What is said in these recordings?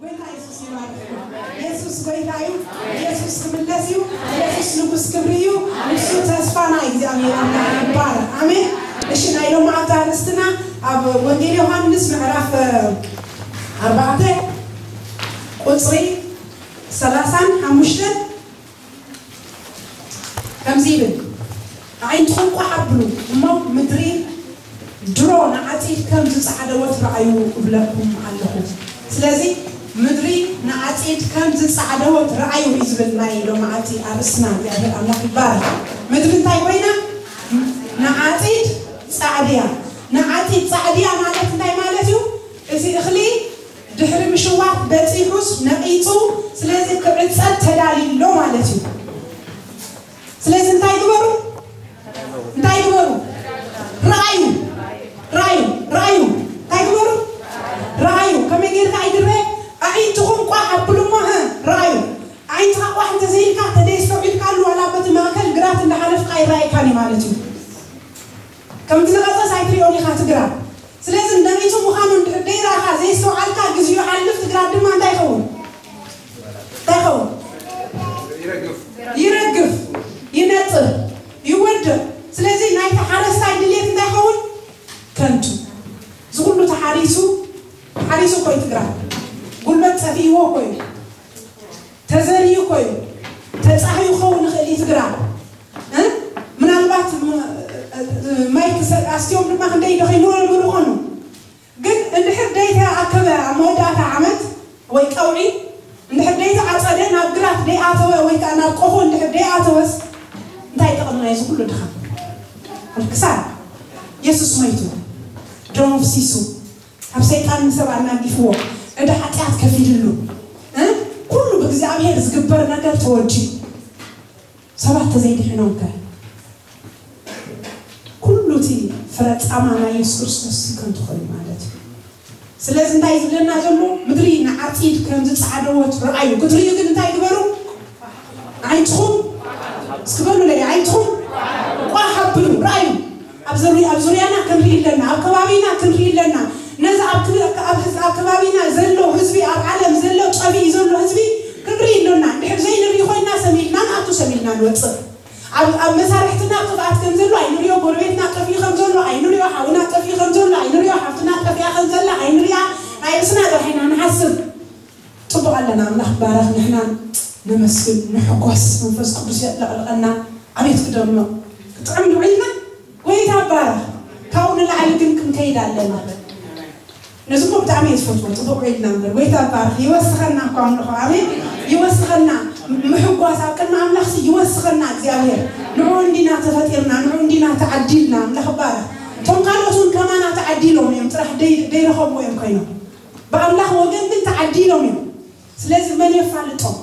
ጎይታ የሱስ ይባርክ። የሱስ ጎይታ እዩ። የሱስ ክምለስ እዩ። የሱስ ንጉስ ክብሪ እዩ። ንሱ ተስፋና እዩ። እግዚኣብሔር ኣምላኽ ይባረክ። ኣሜን። እሺ፣ ናይ ሎማዓንቲ ኣርእስትና ኣብ ወንጌል ዮሃንስ ምዕራፍ ኣርባዕተ ቁፅሪ ሰላሳን ሓሙሽተን ከምዚ ይብል፣ ኣዒንትኹም ቋሕ ኣብሉ እሞ ምድሪ ድሮ ንዓጺድ ከም ዝጸዓደወት ረኣዩ እብለኩም ኣለኹ። ስለዚ ምድሪ ንዓጺድ ከም ዝጸዓደወት ረኣዩ እዩ ዝብል ናይ ሎማዓንቲ ኣርእስትና። እግዚኣብሔር ኣምላኽ ይባረክ። ምድሪ እንታይ ኮይና? ንዓጺድ ጻዕድያ። ንዓጺድ ጻዕድያ ማለት እንታይ ማለት እዩ? እዚ እኽሊ ድሕሪ ምሽዋት በጺሑስ ነቒጹ፣ ስለዚ ክዕጸድ ተዳልዩ ኣሎ ማለት እዩ። ስለዚ እንታይ ግበሩ? እንታይ ግበሩ? ረኣዩ፣ ረኣዩ፣ ረኣዩ። እንታይ ግበሩ? ረኣዩ። ከመይ ጌርካ ኣይድረ? ኣዒንትኹም ቋሕ ኣብሉ እሞ፣ እ፣ ረኣዩ። ኣዒንትኻ ቋሕ እንተዘይልካ፣ ተደይስተውዒልካሉ፣ ዋላ በቲ ማእከል ግራት እንዳሓለፍካ ኣይረኣየካን እዩ ማለት እዩ። ከም ዝነቐጸስ ኣይትሪኦን ኢኻ ትግራት። ስለዚ ነቒጹ ምዃኑ እንድሕር ደይረኣኻ ዘይስተውዓልካ፣ ግዜኡ ይሓልፍ፣ ትግራት ድማ እንታይ ይኸውን? እንታይ ይኸውን? ይረግፍ፣ ይነጽር፣ ይወድቕ። ስለዚ ናይቲ ሓረስታይ ድሌት እንታይ ይኸውን? ከንቱ። እዚ ኩሉ ተሓሪሱ፣ ተሓሪሱ እኮ እዩ ትግራት። ጉልበት ጠፊእዎ እኮ እዩ። ተዘርዩ እኮ እዩ። ተጻህዩ ክኸውን ይኽእል እዩ ትግራት። እ? ምናልባት ም-፣ ማይ ክሰ-፣ ኣስትዮም ድማ ክንደይ ደኺሙ ነብሩ ኾኑ። ግን እንድሕር ደይተኣከበ ኣብ መወዳእታ ዓመት ወይ ቀውዒ እንድሕር ደይተዓጸደ፣ ናብ ግራት ደይኣተወ ወይ ከኣ ናብ ቆፎ እንድሕር ደይኣተወስ እንታይ ጥቕሚ ናይዚ ኩሉ ድኻም? ክሳብ የሱስ መይቱ፣ ደሙ ኣፍሲሱ፣ ካብ ሰይጣን ንሰብ ኣናጊፍዎ፣ ዕዳ ሓጢኣት ከፊልሉ፣ እ? ኩሉ ብእግዚኣብሔር ዝግበር ነገር ተወዲኡ። ሰባት ተዘይድሒኖም ከ? ኩሉ እቲ ፍረ ጻማ ናይ የሱስ ክርስቶስ ከንቱ ኮይኑ ማለት እዩ። ስለዚ እንታይ ዝብለና ዘሎ? ምድሪ ንዓጺድ ከም ዝጻዕደወት ረኣዩ። ክትርእዩ ግን እንታይ ግበሩ? ኣዒንትኹም፣ እስኪ በሉለይ፣ ኣዒንትኹም ቋሕ ኣብሉ፣ ረኣዩ። ኣብ ዙሪ-፣ ኣብ ዙርያና ክንርኢ ኣለና፣ ኣብ ከባቢና ክንርኢ ኣለና። ነዚ ኣብ ክብ-፣ ኣብ ህዝ-፣ ኣብ ከባቢና ዘሎ ህዝቢ፣ ኣብ ዓለም ዘሎ ጠፊኡ ዘሎ ህዝቢ ክንርኢ ኣለና። እንድሕር ዘይንርኢ ኮይና ሰሚልና ንኣቱ፣ ሰሚልና ንወጽእ። ኣብ፣ ኣብ መሳርሕትና ጥፍኣት ከም ዘሎ ኣይንሪኦ፣ ጎረቤትና ጠፊኡ ከም ዘሎ ኣይንሪኦ፣ ሓውና ጠፊኡ ከም ዘሎ ኣይንሪኦ፣ ሓፍትና ጠፊኣ ከም ዘላ ኣይንሪኣ፣ ናይ ርእስና ጥራሕ ኢና ንሓስብ። ጽቡቕ ኣለና፣ ኣምላኽ ባረኽ፣ ንሕና ነመስግን፣ ንሕጎስ፣ መንፈስ ቅዱስ የጥለቕልቐና፣ ኣቤት ክደምቕ፣ ክጥዕም ንውዒልና፣ ጎይታ ባረኽ። ካብኡ ንላዕሊ ግን ክንከይድ ኣለና። ነዚ እኮ ብጣዕሚ እየ ዝፈትዎ። ጽቡቕ ውዒልና እምበር። ጎይታ ይባረኽ። ይወስኸና እኮ ኣምልኾ። ኣሜን። ይወስኸና። ምሕጓስ ኣብ ቅድሚ ኣምላኽሲ ይወስኸና እግዚኣብሔር። ንዑ እንዲና ተፈጢርና፣ ንዑ እንዲና ተዓዲልና። ኣምላኽ ይባረኽ። እቶም ካልኦት እውን ከማና ተዓዲሎም እዮም። ጥራሕ ደይ-፣ ደይረኸብዎ እዮም ኮይኖም። ብኣምላኽ ወገን ግን ተዓዲሎም እዮም። ስለዚ መን የፋልጦም?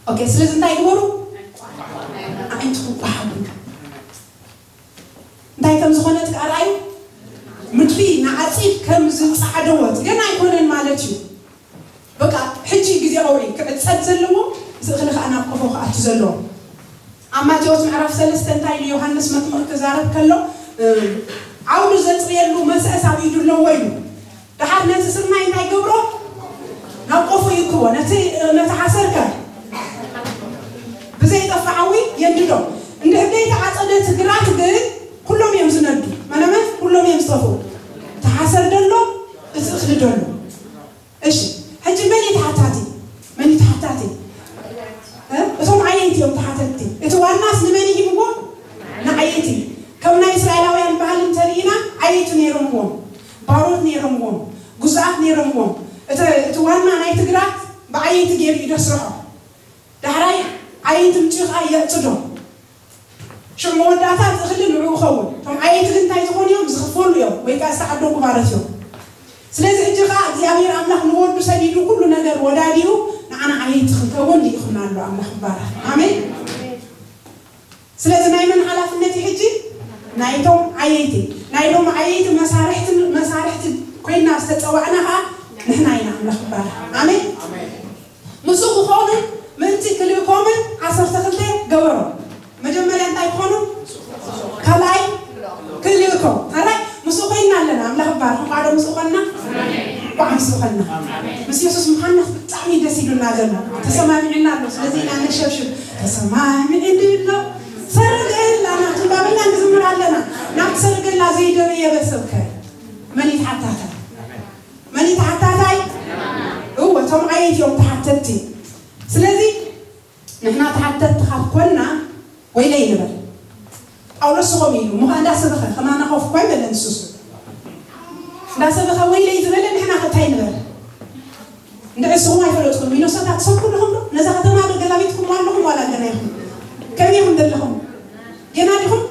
ኦኬ፣ ስለዚ እንታይ ግበሩ? ኣዒንትኹም ቋሕ ኣብሉ። እንታይ ከም ዝኾነት ከኣ ረኣዩ። ምድሪ ንዓጺድ ከም ዝጻዕደወት ገና ኣይኮነን ማለት እዩ። በቃ ሕጂ ግዜ ቀውዒ ክዕጸድ ዘለዎ፣ እዚ እኽሊ ከኣ ናብ ቆፎ ክኣቱ ዘለዎ። ኣብ ማቴዎስ ምዕራፍ ሰለስተ እንታይ ኢሉ ዮሃንስ መጥምቕ ክዛረብ ከሎ፣ እ፣ ዓውዱ ዘጽርየሉ መስአስ ኣብ ኢዱ ኣለዎ ኢሉ። ደሓር ነቲ ስርናይ እንታይ ገብሮ? ናብ ቆፎ ይእክቦ። ነቲ፣ ነቲ ሓሰር ከ ብዘይጠፍእ ሓዊ የንድዶ። እንድሕር ዘይተዓጸደ እቲ ግራት ግን ኩሎም እዮም ዝነዱ። መነመን? ኩሎም እዮም ዝጠፍኡ። እቲ ሓሰር ደሎ፣ እቲ እኽሊ ደሎ። እሺ፣ ሕጂ መን እዩ ተሓታቲ? መን እዩ ተሓታቲ? እ? እቶም ዓየይቲ እዮም ተሓተትቲ። እቲ ዋናስ ንመን እዩ ሂብዎ? ንዓየይቲ። ከም ናይ እስራኤላውያን ባህሊ እንተርኢና፣ ዓየይቲ ነይሮምዎም፣ ባሮት ነይሮምዎም፣ ግዙኣት ነይሮምዎም። እቲ፣ እቲ ዋና ናይቲ ግራት ብዓየይቲ ገይሩ እዩ ደስርሖ። ዳሕራይ ዓየይቲ ምፅኡ ከዓ የዕፅዶ። ሽዑ መወዳእታ እቲ እኽሊ ንዕኡ ኸውን። እቶም ዓየይቲ ግን እንታይ ዝኾኑ እዮም? ዝኽፈሉ እዮም፣ ወይ ከዓ ዝተዓደጉ ባሮት እዮም። ስለዚ ሕጂ ከዓ እግዚኣብሔር ኣምላኽ ንወዱ ሰዲዱ ኩሉ ነገር ወዳዲኡ ንዓና ዓየይቲ ክንከውን ልኢኹና ኣሎ። ኣምላኽ ይባረኽ። ኣሜን። ስለዚ ናይ መን ሓላፍነት እዩ ሕጂ? ናይቶም ዓየይቲ። ናይ ሎም ዓየይቲ መሳርሕቲ፣ መሳርሕቲ ኮይና ዝተፀዋዕና ከዓ ንሕና ኢና። ኣምላኽ ይባረኽ። ኣሜን። ምስኡ ክኾኑ ምእንቲ ክልእኮምን ዓሰርተ ክልተ ገበሮም። መጀመርያ እንታይ ክኾኑ? ካልኣይ ክልእኮ። ካልኣይ ምስኡ ኮይና ኣለና። ኣምላኽ ይባረኽ። እንኳዕ ዶ ምስኡ ኮንና? ብዓም ስብኸና ምስ የሱስ ምዃንና ብጣዕሚ ደስ ኢሉና ዘሎ ተሰማሚዕና ኣሎ። ስለዚ ኢና ነሸብሽብ። ተሰማሚዕኒ ኣሎ ሰረገላና ትንባበና ንዝምር ኣለና። ናብቲ ሰረገላ ዘይደበየበ ሰብከ መን ይተሓታታይ? መን ይተሓታታይ? እወ እቶም ዓየት እዮም ተሓተትቲ። ስለዚ ንሕና ተሓተትቲ ካብ ኮና ወይለይ ንበል። ጳውሎስ ዝኾም ኢሉ ምዃ እንዳሰበኸ ከማና ኮፍ እኳ ይበለ ንሱስ እንዳሰበኸ ወይለይ ዝበለ ንሕና ከታይ ንበል። እንድዕስኹም ኣይፈለጥኩም ሚኖሶታ ትሰብኩ ኣለኹም ዶ? ነዛ ከተማ ዶ ገላቢጥኩም ኣለኹም ዋላ ገና ኢኹም? ከመይ ኢኹም ዘለኹም? ገና ዲኹም?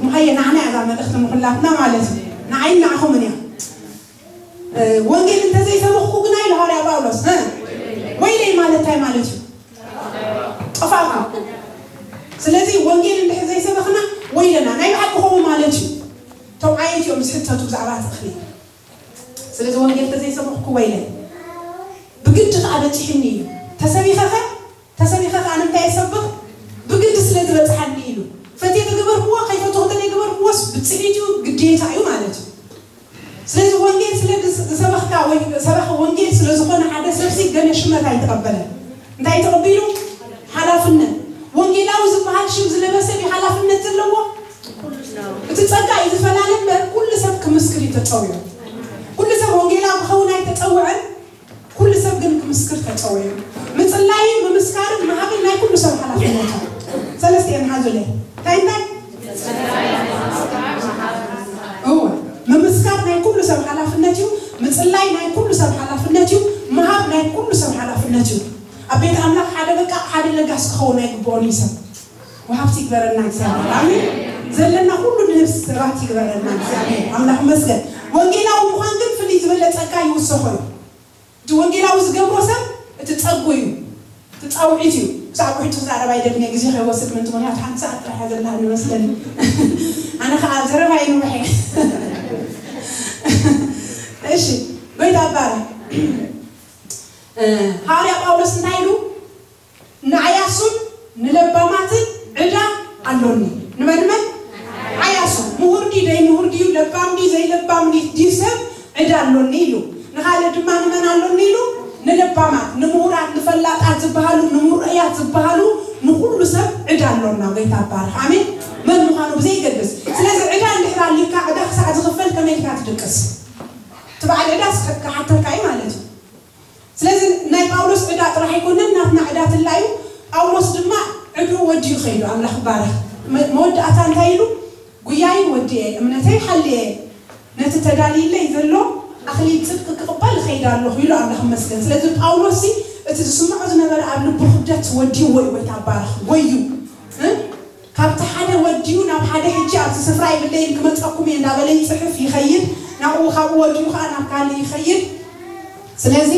ምሃየ ንዓና እያ እዛ መልእኽቲ ምኹላትና ማለት እዩ። ንዓይን ንዓኹምን እያ። ወንጌል እንተዘይሰበኽኩ ግና ኢሉ ሃዋርያ ጳውሎስ ወይለይ ማለት እንታይ ማለት እዩ? ጠፋእኩ። ስለዚ ወንጌል እንድሕር ዘይሰበኽና ወይለና ናይ ብሓቂ ከምኡ ማለት እዩ። እቶም ዓየት እዮም ዝሕተቱ ብዛዕባ እቲ እኽሊ። ስለዚ ወንጌል እንተዘይሰበኽኩ ወይለይ። ብግዲ ከዓ በፂሕኒ እዩ። ተሰቢኸኸ ተሰቢኸ ከዓ ንምንታይ የሰብኽ? ብግዲ ስለ ዝበፅሓኒ ኢሉ። ፈትየ ተገበርክዎ ከይፈትኹ እንተዘይገበርክዎስ ብፅሒት እዩ ግዴታ እዩ ማለት እዩ። ስለዚ ወንጌል ስለ ዝሰበኽካ ወይ ሰበኸ ወንጌል ስለ ዝኾነ ሓደ ሰብሲ ገለ ሽመት ኣይተቐበለን። እንታይ ተቐቢሉ? ሓላፍነት። ወንጌላዊ ዝበሃል ሽም ዝለበሰ ድዩ ሓላፍነት ዘለዎ? እቲ ጸጋ እዩ ዝፈላለ እምበር ኩሉ ሰብ ክምስክር እዩ ተጸዊዑ። ኩሉ ሰብ ወንጌላዊ ክኸውን ኣይተጸውዐን። ኩሉ ሰብ ግን ክምስክር ተጸዊዑ። ምጽላይን ምምስካርን ምሃብን ናይ ኩሉ ሰብ ሓላፍነት እዩ። ሰለስቲኦም ሓዙለይ። እንታይ እንታይ? እወ፣ ምምስካር ናይ ኩሉ ሰብ ሓላፍነት እዩ። ምጽላይ ናይ ኩሉ ሰብ ሓላፍነት እዩ። ምሃብ ናይ ኩሉ ሰብ ሓላፍነት እዩ። ኣብ ቤት ኣምላኽ ሓደ በቃ ሓደ ለጋስ ክኸውን ኣይግብኦን እዩ ሰብ። ወሃብቲ ይግበረና እግዚኣብሔር። ኣሜን። ዘለና ኩሉ ንህብ ሰባት ይግበረና እግዚኣብሔር። ኣምላኽ መስገን። ወንጌላዊ ምዃን ግን ፍልይ ዝበለ ጸጋ ይውሰኾ እዩ። እቲ ወንጌላዊ ዝገብሮ ሰብ እቲ ጸጉ እዩ። እቲ ጻውዒት እዩ። ክሳብ ውሕጡ ክዛረብ ኣይደልን እየ፣ ግዜ ከይወስድ ምእንቲ ምኽንያቱ ሓንቲ ሰዓት ጥራሕ እያ ዘለሃኒ መስለኒ። ኣነ ኸዓ ዘረባ ይንውሐ። እሺ፣ ጎይታ ኣባረ። እ፣ ሃዋርያ ጳውሎስ እንታይ ኢሉ? ንዓያሱን ንለባማትን ዕዳ ኣሎኒ። ንመን ንመን? ዓያሱ። ምሁር ድዩ ደይ ምሁር ድዩ ለባም ድዩ ዘይለባም ድዩ ድዩ ሰብ ዕዳ ኣሎኒ ኢሉ። ንኻልእ ድማ ንመን ኣሎኒ ኢሉ? ንለባማት፣ ንምሁራት፣ ንፈላጣት ዝበሃሉ፣ ንምሩእያት ዝበሃሉ ንኹሉ ሰብ ዕዳ ኣሎና። ጎይታ ይባረኽ። ኣሜን። መን ምዃኑ ብዘይገድስ። ስለዚ ዕዳ እንድሕር ኣልዩካ ዕዳ ክሳዕ ዝኽፈል ከመይ ኢልካ ትድቅስ? እቲ በዓል ዕዳ ክሓተካ እዩ ማለት እዩ። ስለዚ ናይ ጳውሎስ ዕዳ ጥራሕ ኣይኮነን ናትና ዕዳ ትላ እዩ። ጳውሎስ ድማ ዕድኡ ወዲኡ ከይዱ። ኣምላኽ ይባረኽ። መ- መወዳእታ እንታይ ኢሉ? ጉያይ ወዲኤ እምነተይ ሓልየ ነቲ ተዳልይለይ ዘሎ ኣኽሊል ጽድቂ ክቕበል እኸይድ ኣለኹ ኢሉ ኣምላኽ ይመስገን። ስለዚ ጳውሎስ ሲ እቲ ዝስምዖ ዝነበረ ኣብ ልቡ ክብደት ወዲእዎ እዩ። ወይ ታባረኽ ወዩ እ? ካብቲ ሓደ ወዲኡ ናብ ሓደ ሕጂ ኣብዚ ስፍራ ይብለይን ክመፀኩም እየ እንዳበለ ይፅሕፍ ይኸይድ ናብኡ ካብኡ ወዲኡ ከዓ ናብ ካልእ ይኸይድ። ስለዚ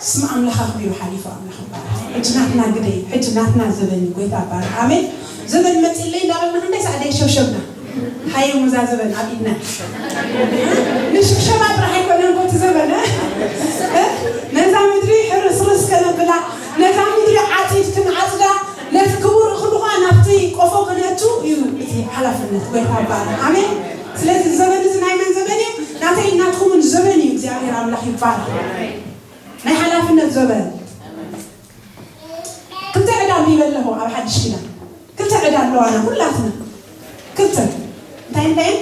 ስም ኣምላኽ ኣኽቢሩ ሓሊፉ ኣምላኽ ይባረኽ። ሕጂ ናትና ግደይ ሕጂ ናትና ዘበን እዩ። ጎይታ ባረኽ ኣሜን። ዘበን መፂለይ እንዳበልና ክንደይ ሰዓት ደይ ሸብሸብና ሓየሙ እዛ ዘበን ኣብ ኢድና ንሽብሸባ ጥራሕ ኣይኮነን ጎቲ ዘበነ ነዛ ምድሪ ሕርስርስ ከነብላ ነዛ ምድሪ ዓፂድ ክንዓፅዳ ነቲ ክቡር እኽሉ ኸዓ ናብቲ ቆፎ ክነቱ እዩ እቲ ሓላፍነት ጎይታ ይባረኽ ኣሜን። ስለዚ ዘበን እዚ ናይ መን ዘበን እዩ? ናተይ ናትኩምን ዘበን እዩ። እግዚኣብሔር ኣምላኽ ይባረኽ። ናይ ሓላፍነት ዘበን ክልተ ዕዳ እንዲበለኹ ኣብ ሓድሽ ኪዳን ክልተ ዕዳ ኣለዋና ኩላትና ክልተ እንታይ እንታይ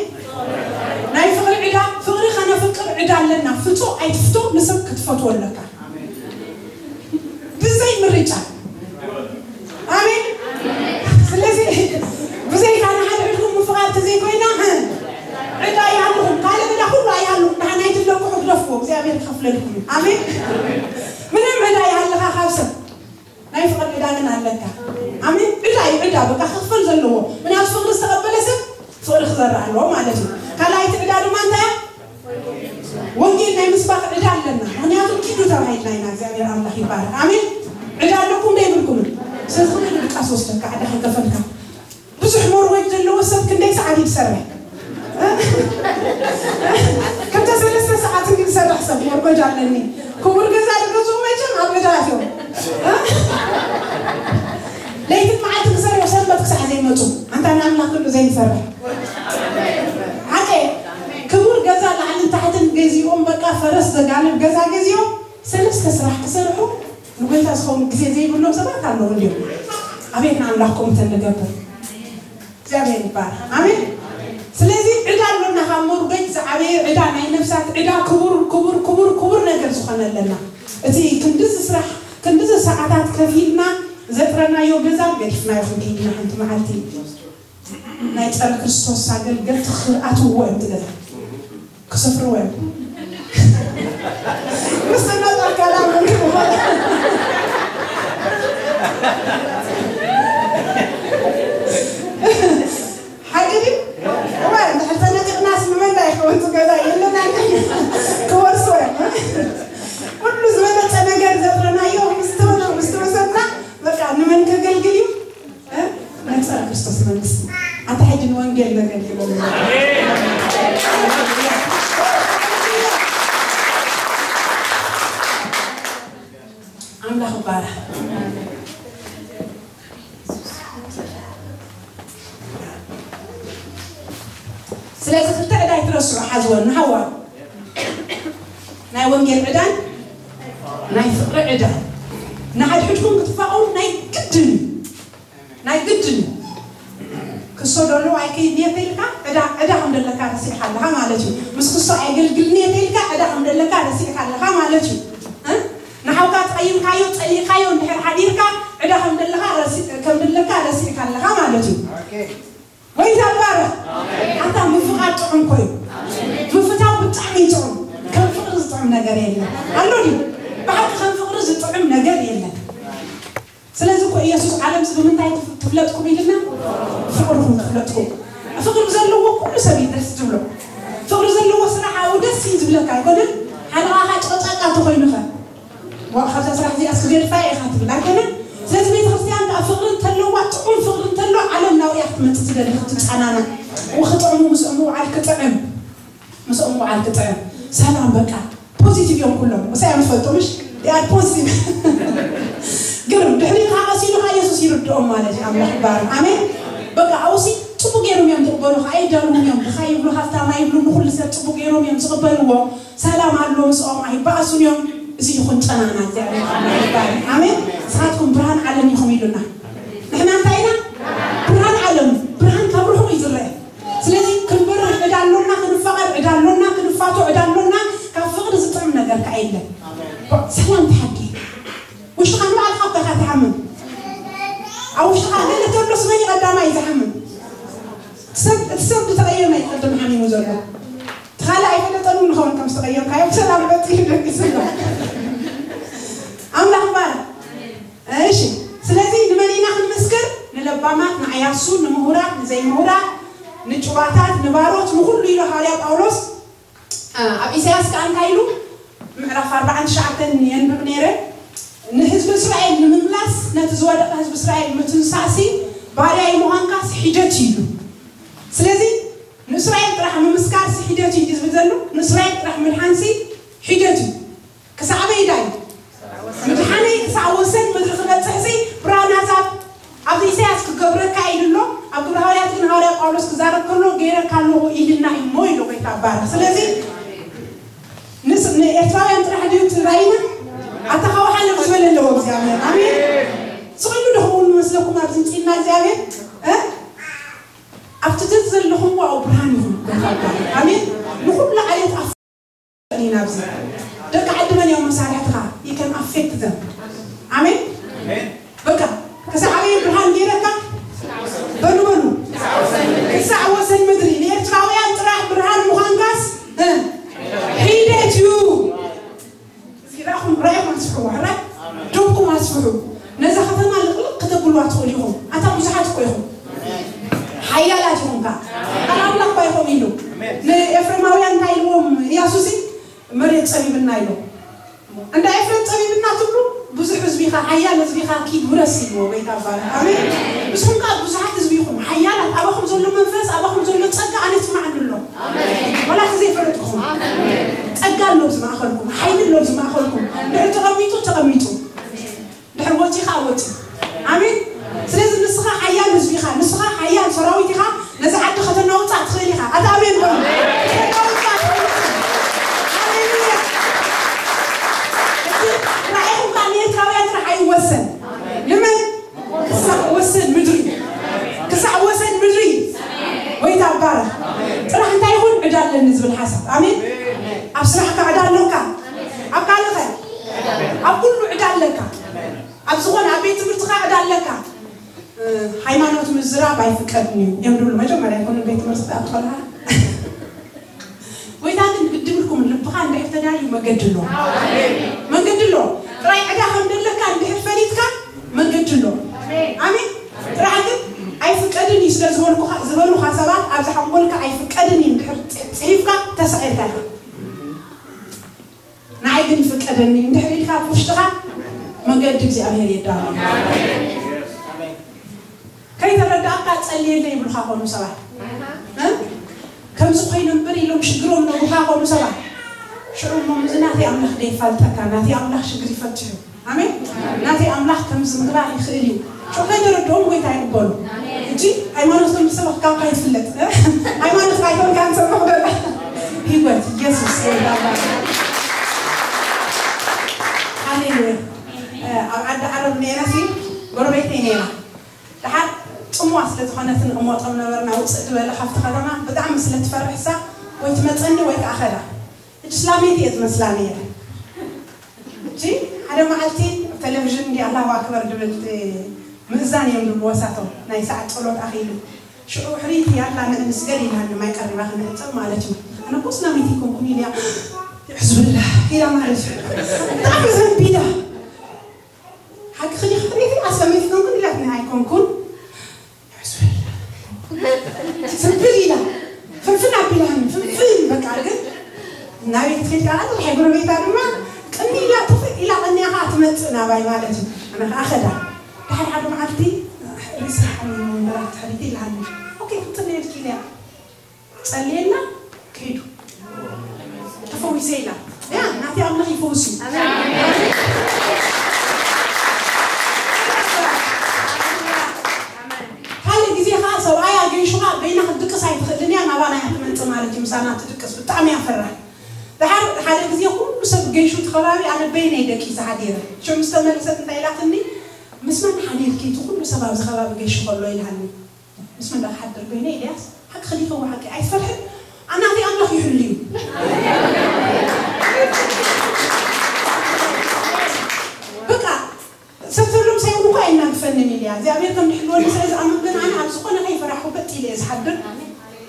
ናይ ፍቕሪ ዕዳ ፍቕሪ ከነፍቅር ዕዳ ኣለና ፍቶ ኣይትፍቶ ንሰብ ክትፈትዎ ኣለካ ብዘይ ምርጫ ኣሜን ስለዚ ብዘይካ ንሓደ ዕድኩም ምፍቓር ተዘይኮይና ዕዳ ይሃልኹም ካልእ ዕዳ ኩሉ ኣይሃልኹም ድሓን ኣይትለቅሑ ግደፍዎ እግዚኣብሔር ይኸፍለልኩም እዩ ኣሜን ምንም ዕዳ ይሃልኻ ካብ ሰብ ናይ ፍቕሪ ዕዳ ግን ኣለካ ኣሜን ዕዳ እዩ ዕዳ በቃ ክኽፈል ዘለዎ ምክንያቱ ፍቕሪ ዝተቐበለ ሰብ ፍቕሪ ክዘርእ ኣለዎ ማለት እዩ ካልኣይቲ ዕዳ ድማ እንታይ እያ ወንጌል ናይ ምስባኽ ዕዳ ኣለና ምክንያቱ ኪዱ ተባሂልና ኢና እግዚኣብሔር ኣምላኽ ይባረክ ኣሜን ዕዳ ኣለኩም ዶ የብልኩምን ስለዚ ክዱ ድቃስ ወስደካ ዕዳ ከይከፈልካ ብዙሕ ሞርወጅ ዘለዎ ሰብ ክንደይ ሰዓት ይሰርሕ ክልተ ሰለስተ ሰዓት እንዲ ዝሰርሕ ሰብ ሞርወጅ ኣለኒ ክቡር ገዛ ዝገዝኡ መቸም ኣብ ዕዳ እዮም ለይትን መዓልቲ ክሰርሑ ሰንበት ክሳዕ ዘይመፁ ኣንታ ንኣምላኽ ክሉ ዘይንሰርሕ ሓቀ ክቡር ገዛ ላዕልን ታሕትን ገዚኦም በቃ ፈረስ ዘጋልብ ገዛ ገዚኦም ሰለስተ ስራሕ ክሰርሑ ንጎይታ ዝኸውን ግዜ ዘይብሎም ሰባት ኣለዉ። እንዲዮም ኣቤት ንኣምላኽ ከምኡ ተንገብር። እግዚኣብሔር ይባረክ። ኣሜን። ስለዚ ዕዳ ኣሎና፣ ካብ መርዶይ ዝዓበየ ዕዳ፣ ናይ ነፍሳት ዕዳ፣ ክቡር ክቡር ክቡር ክቡር ነገር ዝኾነ ኣለና። እቲ ክንድዚ ስራሕ ክንድዚ ሰዓታት ከፊልና ዘጥረናዮ ገዛ ገዲፍናዮ ክንከይድ ኢና። ሓንቲ መዓልቲ ናይ ጸረ ክርስቶስ ኣገልገልቲ ክኣትውዎ እዮም፣ እቲ ገዛ ክሰፍርዎ እዮም። ምስ እናጠርካ ላም ሓቂ ድዩ? እወ፣ እንድሕር ተነጢቕናስ ንመን ዳ ይኸውን? እቲ ገዛ የለና፣ ክወርስዎ እዮም። ኩሉ ዝበለጸ ነገር ዘፍረናዮ ምስ ተወ-፣ ምስ ተወሰድና፣ በቃ ንመን ከገልግል እዩ? እ? ነጸረ ክርስቶስ መንግስቲ። ኣታ ሕጂ ንወንጌል ነገልግሎ። ኣምላኽ ይባረኽ። ስለዚ ክልተ ዕዳ ኣይትረስዑ ሓዝወኒ፣ ሃዋ ናይ ወንጌል ዕዳን ናይ ፍቕሪ ዕዳን። ንሓድሕድኩም ክትፋቐሩ ናይ ግድን እዩ። ናይ ግድን እዩ። ክሶ ደሎ ኣይከይድን እየ ተይልካ ዕዳ፣ ዕዳ ከም ደለካ ረሲዕካ ኣለኻ ማለት እዩ። ምስ ክሶ ኣይገልግልን እየ ተይልካ ዕዳ ከም ደለካ ረሲዕካ ኣለኻ ማለት እዩ። እ? ንሓውካ ተቐይምካዮ፣ ጸሊእካዮ እንድሕር ሓዲርካ ዕዳ ከም ደለካ ረሲ-፣ ከም ደለካ ረሲዕካ ኣለኻ ማለት እዩ። ወይ ተባረኽ። ኣታ ምፍቓር ጥዑም እኮ እዩ። ምፍታው ብጣዕሚ እዩ ጥዑም። ከም ፍቕሪ ዝጥዕም ነገር የለን። ኣሎ ድዩ? ብሓቂ ከም ፍቕሪ ዝጥዕም ነገር የለን። ስለዚ እኮ ኢየሱስ ዓለምስ ብምንታይ ትፍ-፣ ትፍለጥኩም ኢልና? ፍቕርኹም ትፍለጥኩም። ፍቕሪ ዘለዎ ኩሉ ሰብ እዩ ደስ ዝብሎ። ፍቕሪ ዘለዎ ስራሕ ኣብኡ ደስ እዩ ዝብለካ ኣይኮነን? ሓለቓኻ ጨቕጫቃ ተኾይኑኸ? ዋ፣ ካብዛ ስራሕ እዚኣ ስገድፋ ኢኻ ትብል ኣይኮነን? ስለዚ ቤተ ክርስቲያን ከዓ ፍቕሪ እንተለዋ፣ ጥዑም ፍቕሪ እንተሎ ዓለም ናብኡ እያ ክትመጽእ ትደሊ፣ ክትጸናናዕ። ክጥዕሙ ምስኦም ምውዓል ክጥዕም። ምስኦም ምውዓል ክጥዕም። ሰላም በቃ። ፖዚቲቭ እዮም ኩሎም። ምሳይ እዮም ዝፈልጡ፣ ምሽ? They are positive። ግርም። ድሕሪኡ ከዓ ቀስ ኢሉ ከዓ ኢየሱስ ይርድኦም ማለት እዩ። ኣምላኽ ይባረክ። ኣሜን። በቃ፣ ኣብኡሲ ጽቡቅ ገይሮም እዮም ዝቕበሉኻ። ኣየዳልዉን እዮም። ድኻ ይብሉ፣ ሃፍታም ኣይብሉ፣ ንኹሉ ሰብ ጽቡቅ ገይሮም እዮም ዝቕበልዎ። ሰላም ኣሎ ምስኦም፣ ኣይበኣሱን እዮም። እዚ ይኹን ጨናና እግዚኣብሔር ኣምላኽ ይባረክ። ኣሜን። ንስኻትኩም ብርሃን ዓለም ኢኹም ኢሉና። ንሕና እንታይ ኢና? ብርሃን ዓለም። ብርሃን ካብ ርሑቕ እዩ ዝረአ። ስለዚ ክንበርህ ዕዳ ኣሎና፣ ክንፋቐር ዕዳ ኣሎና፣ ክንፋቶ ዕዳ ኣሎና። ካብ ፍቕሪ ዝጥዕም ነገር ከኣ የለን። ሰላም ተሓድጊ። ውሽጥኻ ንባዕልኻ እኮ ኢኻ ትሓምም። ኣብ ውሽጥኻ ገለ ተሎስ መን እዩ ቀዳማይ ዝሓምም? ሰብ፣ እቲ ሰብ ዝተቐየመ እዩ ቅድም ሓሚሙ ዘሎ። እቲ ካልእ ኣይፈለጠን እውን ንኸውን ከም ዝተቐየምካዮ ብሰላም በፂሑ ይደግስ ኣሎ። ኣምላኽ ይባረክ። እሺ፣ ስለዚ ንመን ኢና ክንምስክር? ንለባማት፣ ንዓያሱ፣ ንምሁራት፣ ንዘይምሁራት፣ ንጭዋታት፣ ንባሮት፣ ንኹሉ ኢሉ ሃዋርያ ጳውሎስ። እ፣ ኣብ ኢሳያስ ከኣ እንታይ ኢሉ? ምዕራፍ ኣርባዓን ትሽዓተን የንብብ ነይረ። ንህዝቢ እስራኤል ንምምላስ፣ ነቲ ዝወደቐ ህዝቢ እስራኤል ምትንሳእሲ፣ ባርያ ምዃንካስ ሒደት እዩ ኢሉ። ስለዚ ንእስራኤል ጥራሕ ምምስካርሲ ሒደት እዩ ዝብል ዘሎ፣ ንእስራኤል ጥራሕ ምድሓንሲ ሒደት እዩ። ክሳዕ በይዳይ ምድሓነይ ክሳዕ ወሰን ምድሪ ክበጽሕሲ ብርሃን ኣሕዛብ ኣብዚ ኢሳያስ ክገብረካ ኢሉ ኣሎ። ኣብ ግብረ ሃዋርያት ግን ሃዋርያ ጳውሎስ ክዛረብ ከሎ ገይረካ ኣለኹ ኢልና እዩ እሞ ኢሉ ጎይታ ይባረኽ። ስለዚ ንስ-፣ ንኤርትራውያን ጥራሕ ድዩ ትራይና? ኣታ ካብ ሓለፍ ዝበለ ኣለዎ እግዚኣብሔር። ኣሜን። ስቕ ኢሉ ዶ ክኸውን ንመስለኩም ኣብዚ ምጽኢና እግዚኣብሔር? እ? ኣብቲ ዘዘለኹምዎ ኣብኡ ብርሃን ይኹን። ጎይታ ይባረኽ። ኣሜን። ንኹሉ ዓሌት ኣፍ-፣ ኢና ኣብዚ። ደቂ ዓዲ መን እዮም መሳርሕትኻ? You can affect them። ኣሜን። በቃ ክሳዕ ኣበይ ብርሃን ገይረካ? በሉ በሉ። ክሳዕ ወሰን ምድሪ። ንኤርትራውያን ጥራሕ ብርሃን ምዃንካስ፣ እ፣ ሒደት እዩ። እስኪ ራእኹም፣ ራእኹም ኣስፍሕዎ፣ ሕራይ ዶብኩም ኣስፍሑ። ነዛ ከተማ ልቕልቕ ከተብልዋ ትኽእሉ ኢኹም። ኣታ ብዙሓት እኮ ኢኹም። ሓያላት ኢኹም ከኣ። ቃል ኣምላኽ እኳ ኢኹም ኢሉ። ንኤፍሬማውያን እንታይ ኢልዎም ኢያሱሲ? መሬት ጸቢብና ኢሎም። እንዳ ኤፍሬም ጸቢብና ትብሉ? ብዙሕ ህዝቢ ኢኻ፣ ሓያል ህዝቢ ኢኻ፣ ኪድ ውረስ ኢልዎ ጎይታ ይባረክ። ኣሜን። ንስኹም ከኣ ብዙሓት ህዝቢ ኢኹም፣ ሓያላት፣ ኣባኹም ዘሎ መንፈስ፣ ኣባኹም ዘሎ ጸጋ ኣነ ይስምዓኒ ኣሎ። ዋላ እቲ ዘይፈለጥኩኹም። ጸጋ ኣሎ ኣብዚ ማእከልኩም፣ ሓይሊ ኣሎ ኣብዚ ማእከልኩም። እንድሕር ተቐሚጡ፣ ተቐሚጡ። እንድሕር ወጺኡ ኸኣ ወጺኡ። ኣሜን። ስለዚ ንስኻ ሓያል ህዝቢ ኢኻ፣ ንስኻ ሓያል ሰራዊት ኢኻ፣ ነዚ ዓዲ ከተናውጻ ትኽእል ኢኻ። ኣታ ኣሜን በሉ። ከተናውጻ ትኽእል ኢኻ። ስራብ ኣይፍቀድን እዩ እዮም ድብሉ። መጀመርያ ይኮኑ ቤት ትምህርቲ ኣብ ቆልዓ ጎይታ ግን ግድብልኩም ልብኻ እንድሕር ተዳልዩ መገዲ ኣሎ። መንገዲ ኣሎ። ጥራይ ዕዳ ከም ደለካ እንድሕር ፈሊጥካ መገዲ ኣሎ። ኣሜን። ጥራሕ ግን ኣይፍቀድን እዩ ስለ ዝበልኩኻ ዝበሉኻ ሰባት ኣብዚ ሓንጎልካ ኣይፍቀድን እዩ እንድሕር ፅሒፍካ ተሳዒርካ ኢኻ። ንዓይ ግን ይፍቀደኒ እንድሕር ኢልካ ኣብ ውሽጥኻ መገዲ እግዚኣብሔር የዳሎ። ከይተረዳእካ ጸልየለይ ይብሉኻ ኮኑ ሰባት። እ? ከምዚ ኮይነ እምበር ኢሎም ሽግሮም ነጉኻ ኮኑ ሰባት። ሽዑ እሞ ምዚ ናተይ ኣምላኽ ደይፋልጠካ ናተይ ኣምላኽ ሽግር ይፈትሕ እዩ። ኣሜን። ናተይ ኣምላኽ ከምዚ ምግባር ይኽእል እዩ። ሽዑ ከይተረድኦም ጎይታ ይቕበሉ። እጂ ሃይማኖት ከም ዝሰበኽካ እኳ ይፍለጥ። ሃይማኖት ኣይኮንካ ንሰብኽ ደላ ህይወት ኢየሱስ ጎይታ። ሃሌሉያ። ኣብ ዓዲ ዓረብ ነይረ ሲ ጎረቤተይ ነይራ። ደሓር ጽምዋ ስለ ዝኾነትን እሞጦም ነበርና ውፅእ ዝበለ ካብቲ ከተማ ብጣዕሚ ስለ ትፈርሕሳ ወይ ትመፀኒ ወይ ከዓ ኸዳ። እጅ ስላሜት እየ ትመስላ ነይረ። እጂ ሓደ መዓልቲ ቴሌቪዥን እንዲ ኣላሁ ኣክበር ድብል ምእዛን እዮም ድብሉ ወሳቶም ናይ ሰዓት ጸሎት ኣኺሉ ሽዑ ሕሪት ያላ ንእንስገድ ኢልሃኒ ማይ ቀሪባ ክንዕጸብ ማለት እዩ። ኣነ እኮ ስላሜት ይኮንኩን ኢልያ ይሕዝብላ ኢላ ማለት እዩ። ብጣዕሚ ዘንቢላ ሓቂ ክዲ ክፍሬት ኣሰሜት ኮንኩን ኢላትኒ ኣይኮንኩን ስብል ኢላ ፍንፍን ኣቢላኒ ፍንፍን በቃ ግን ናበይ ክትከይድ ከዓ ኣለ ናይ ጎረቤታ ድማ ቅኒ ኢላ ጥፍእ ኢላ ቀኒያ ከዓ ትመፅእ ናባይ ማለት እዩ ኣነ ከዓ ከዳ ድሓር ሓደ መዓልቲ ርእሲ ሓሚ ወንበራት ትሕሪት ኢላኒ ኦኬ ክትፅለየልኪ ኢለያ ጸልየላ ከይዱ ተፈዊሰ ኢላ ያ ናቲ ኣምላኽ ይፈውስ እዩ ካልእ ግዜ ከዓ ሰብኣያ ገይሹ ከዓ በይና ክትድቅስ ኣይትኽእልን እያ ናባና እያ ትመፅእ ማለት እዩ ምሳና ትድቅስ ብጣዕሚ እያ ፈራሕ ድሓር ሓደ ግዜ ኩሉ ሰብ ገይሹ እቲ ከባቢ ኣነ በይነይ ደቂሰ ሓዲረ ሽዑ ምስ ተመለሰት እንታይ ኢላትኒ ምስ መን ሓዲርኪ እቲ ኩሉ ሰብ ኣብዚ ከባቢ ገይሹ ከሎ ኢልሃኒ ምስ መን ዳ ክሓድር ኮይነ ኤልያስ ሓቂ ከሊፈዎ ሓቂ ኣይትፈርሕን ኣናተይ ኣምላኽ ይሕሉ እዩ በቃ ሰብ ተሎም ሳይሆን እኳ ኣይናግፈንን ኢልያ እግዚኣብሔር ከም ድሕልወኒ ስለ ዝኣምን ግን ኣነ ኣብ ዝኾነ ከይፈራሕኩ በጥ ኢለ እየ ዝሓድር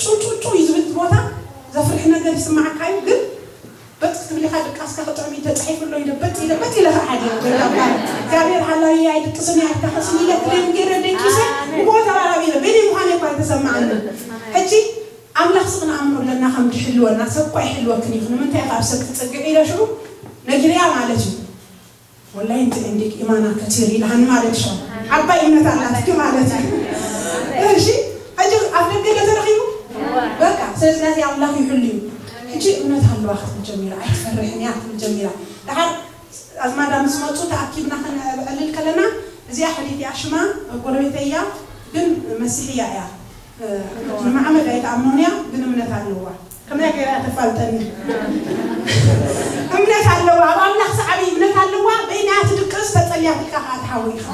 ጩጩጩ እዩ ዝብል ቦታ ዘፍርሕ ነገር ይስማዓካ እዩ ግን በጥ ክትብል ኢኻ ድቃስካ ክጥዕም እዩ ተጻሒፉ ኣሎ ኢለ በጥ ኢለ በጥ ኢለ ክሓድር ወይ ካብ እግዚኣብሔር ሓላዊ ኣይድቅስን እየ ኣይታኸስን ኢለ ክሬም ገይረ ደቂሰ ብቦ ተራራቢ ኢለ በይነይ ምዃነ እኳ ኣይተሰማዓኒ ሕጂ ኣምላኽ ስቕ ንኣምኖ ኣለና ከም ድሕልወና ሰብ እኳ ይሕልወክን እዩ ንምንታይ ካብ ሰብ ትጽግዕ ኢለ ሽዑ ነጊረያ ማለት እዩ ወላሂ እንት عندك إيمان كثير ኢልሃኒ ማለት እዩ ዓባይ እምነት ኣላትኪ ማለት እዩ እሺ ሕጂ ኣብ ደገ ዶ ተረኺቡ በቃ ስለዚ ናዚ ኣምላኽ ይሕሉ እዩ ሕጂ እምነት ኣለዋ ክትብል ጀሚራ ኣይትፈርሕን እያ ክትብል ጀሚራ ድሓር ኣዝማዳ ምስ መፁ ተኣኪብና ከነዕልል ከለና እዚኣ ሕዲት እያ ሽማ ጎረቤተይ እያ ግን መሲሕያ እያ ንመሓመድ ኣይትኣምኖን እያ ግን እምነት ኣለዋ ከመይ ገይራ ተፋልጠኒ እምነት ኣለዋ ኣብ ኣምላኽ ሰዓቢ እምነት ኣለዋ በይና ትድቅስ ተጸልያ ትልካ ከዓ ትሓዊ ኢኻ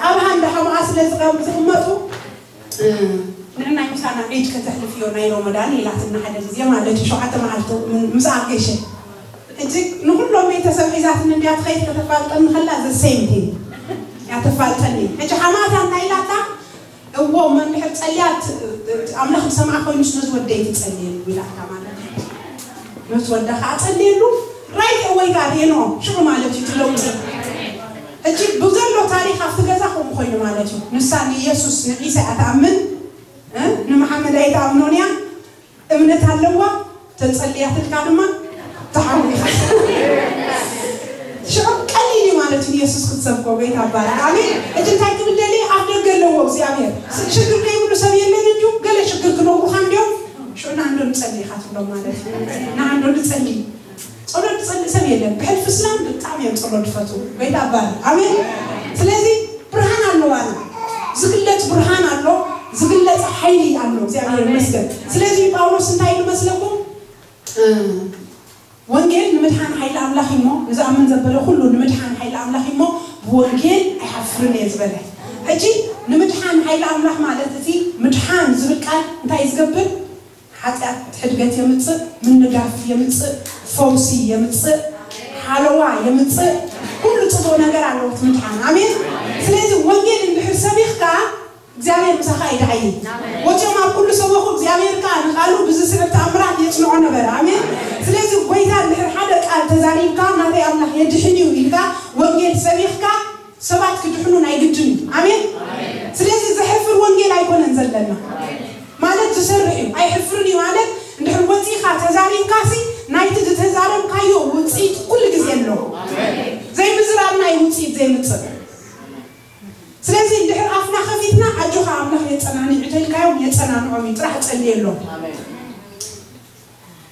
ኣብሃ እንዳ ከምኣ ስለ ዝቐም- ዝቕመጡ ንዕናይ ምሳና ዒድ ከተሕልፍዮ ናይ ሮመዳን ኢላትና ሓደ ግዜ ማለት እዩ ሸውዓተ መዓልቲ ምን- ምስ ኣገሸ ሕጂ ንኩሎም ቤተሰብ ሒዛትኒ እንድያ ትኸይድ ከተፋልጠኒ ከላ the same thing እያ ተፋልጠኒ ሕጂ ሓማታ እንታይ ኢላታ እዎ መንድሕር ጸልያ ት- ኣምላኽ ዝሰምዓ ኮይኑስ ነዚ ወደይ ትጸልየሉ ኢላታ ማለት እዩ ነቲ ወዳ ከዓ ጸልየሉ right away ጋር ሄኖ ሽዑ ማለት እዩ ትለውጢ ሕጂ ብዘሎ ታሪክ ኣብቲ ገዛ ከምኡ ኮይኑ ማለት እዩ ንሳ ንኢየሱስ ንዒሳ እያ ትኣምን እ? ንመሓመድ ኣይትኣምኖን እያ እምነት ኣለዋ ተጸልያትልካ ድማ ተሓዊኻ ሽዑ ቀሊል እዩ ማለት እዩ ንየሱስ ክትሰብኮ ጎይታ ባርክ ኣሜን እቲ እንታይ ክብል ደሊ ኣብ ደገ ኣለዎ እግዚኣብሔር ሽግር ዘይብሉ ሰብ የለን እንዲዩ ገለ ሽግር ክነግሩኻ እንዲዮም ሽዑ ንኣንዶ ንጸሊ ኢኻ ትብሎም ማለት እዩ ንኣንዶ ንጸሊ ጸሎት ዝጸልእ ሰብ የለን። ብሕልፊ እስላም ብጣዕሚ እዮም ጸሎት ዝፈትዉ። ጎይታ ይባረክ። ኣሜን። ስለዚ ብርሃን ኣለዋና። ዝግለጽ ብርሃን ኣሎ፣ ዝግለጽ ሓይሊ ኣሎ። እግዚኣብሔር ይመስገን። ስለዚ ጳውሎስ እንታይ ኢሉ መስለኩም? እ፣ ወንጌል ንምድሓን ሓይሊ ኣምላኽ እሞ፣ ንዝኣምን ዘበለ ኩሉ ንምድሓን ሓይሊ ኣምላኽ እሞ፣ ብወንጌል ኣይሓፍርን እየ ዝበለ። ሕጂ ንምድሓን ሓይሊ ኣምላኽ ማለት እቲ ምድሓን ዝብል ቃል እንታይ እዩ ዝገብር? ሓጢኣት ሕድገት የምጽእ፣ ምንጋፍ የምጽእ፣ ፈውሲ የምጽእ፣ ሓለዋ የምፅእ። ኩሉ ፅቡቕ ነገር ኣለዎ እቲ ምድሓን። ኣሜን። ስለዚ ወንጌል እንድሕር ሰቢኽካ እግዚኣብሔር ምሳኻ ይድዓይ። ወፂኦም ኣብ ኩሉ ሰበኹ፣ እግዚኣብሔር ከዓ ንቃሉ ብዝስዕብ ተኣምራት የፅንዖ ነበረ። ኣሜን። ስለዚ ጎይታ እንድሕር ሓደ ቃል ተዛሪብካ ናተይ ኣምላኽ የድሕን እዩ ኢልካ ወንጌል ሰቢኽካ ሰባት ክድሕኑ ናይ ግድን እዩ። ኣሜን። ስለዚ ዘሕፍር ወንጌል ኣይኮነን ዘለና ማለት ዝሰርሕ እዩ። ኣይሕፍርን እዩ ማለት እንድሕር ወፂእካ ተዛሪብካሲ ናይቲ ዝተዛረብካዮ ውፅኢት ኩሉ ግዜ ኣሎ። ዘይምዝራብና እዩ ውፅኢት ዘይምፅእ። ስለዚ እንድሕር ኣፍና ከፊትና ኣጆኻ ኣምላኽ የፀናንዕ ተልካዮም የፀናንዖም እዩ። ጥራሕ ፀልየሎም።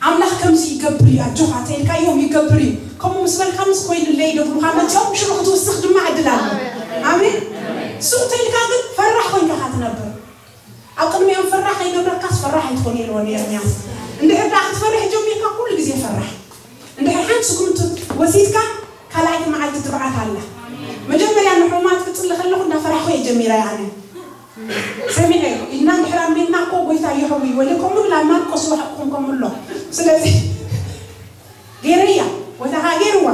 ኣምላኽ ከምዚ ይገብር እዩ ኣጆኻ ተልካዮም ይገብር እዩ። ከምኡ ምስ በልካ ምስ ኮይኑለይ ደብሉኻ መፅኦም ሽዑ ክትውስኽ ድማ ዕድል ኣሎ። ኣሜን። ሱቕ ተልካ ግን ፈራሕ ኮይንካ ኢኻ ትነብር። ኣብ ቅድሚኦም ፈራሕ ከይገብረካስ ፈራሕ ኣይትኾን ኢልዎ ንኤርምያስ። እንድሕር ደኣ ክትፈርሕ ጀሚርካ ኩሉ ግዜ ፈራሕ። እንድሕር ሓንቲ ስጉምቲ ወሲድካ ካልኣይቲ መዓልቲ ትብዓት ኣላ። መጀመርያ ንሕሙማት ክፅሊ ከለኹ እንዳፈራሕኩ እየ ጀሚረ ኣነ። ሰሚዐ ኢልና እንድሕር ኣሚንና እኮ ጎይታ ይሕዊ ወለ ከምኡ ብላ ማርቆስ ወሓቅኩም ከምኡ ኣሎ። ስለዚ ገይረያ ወታ ካ ገይርዋ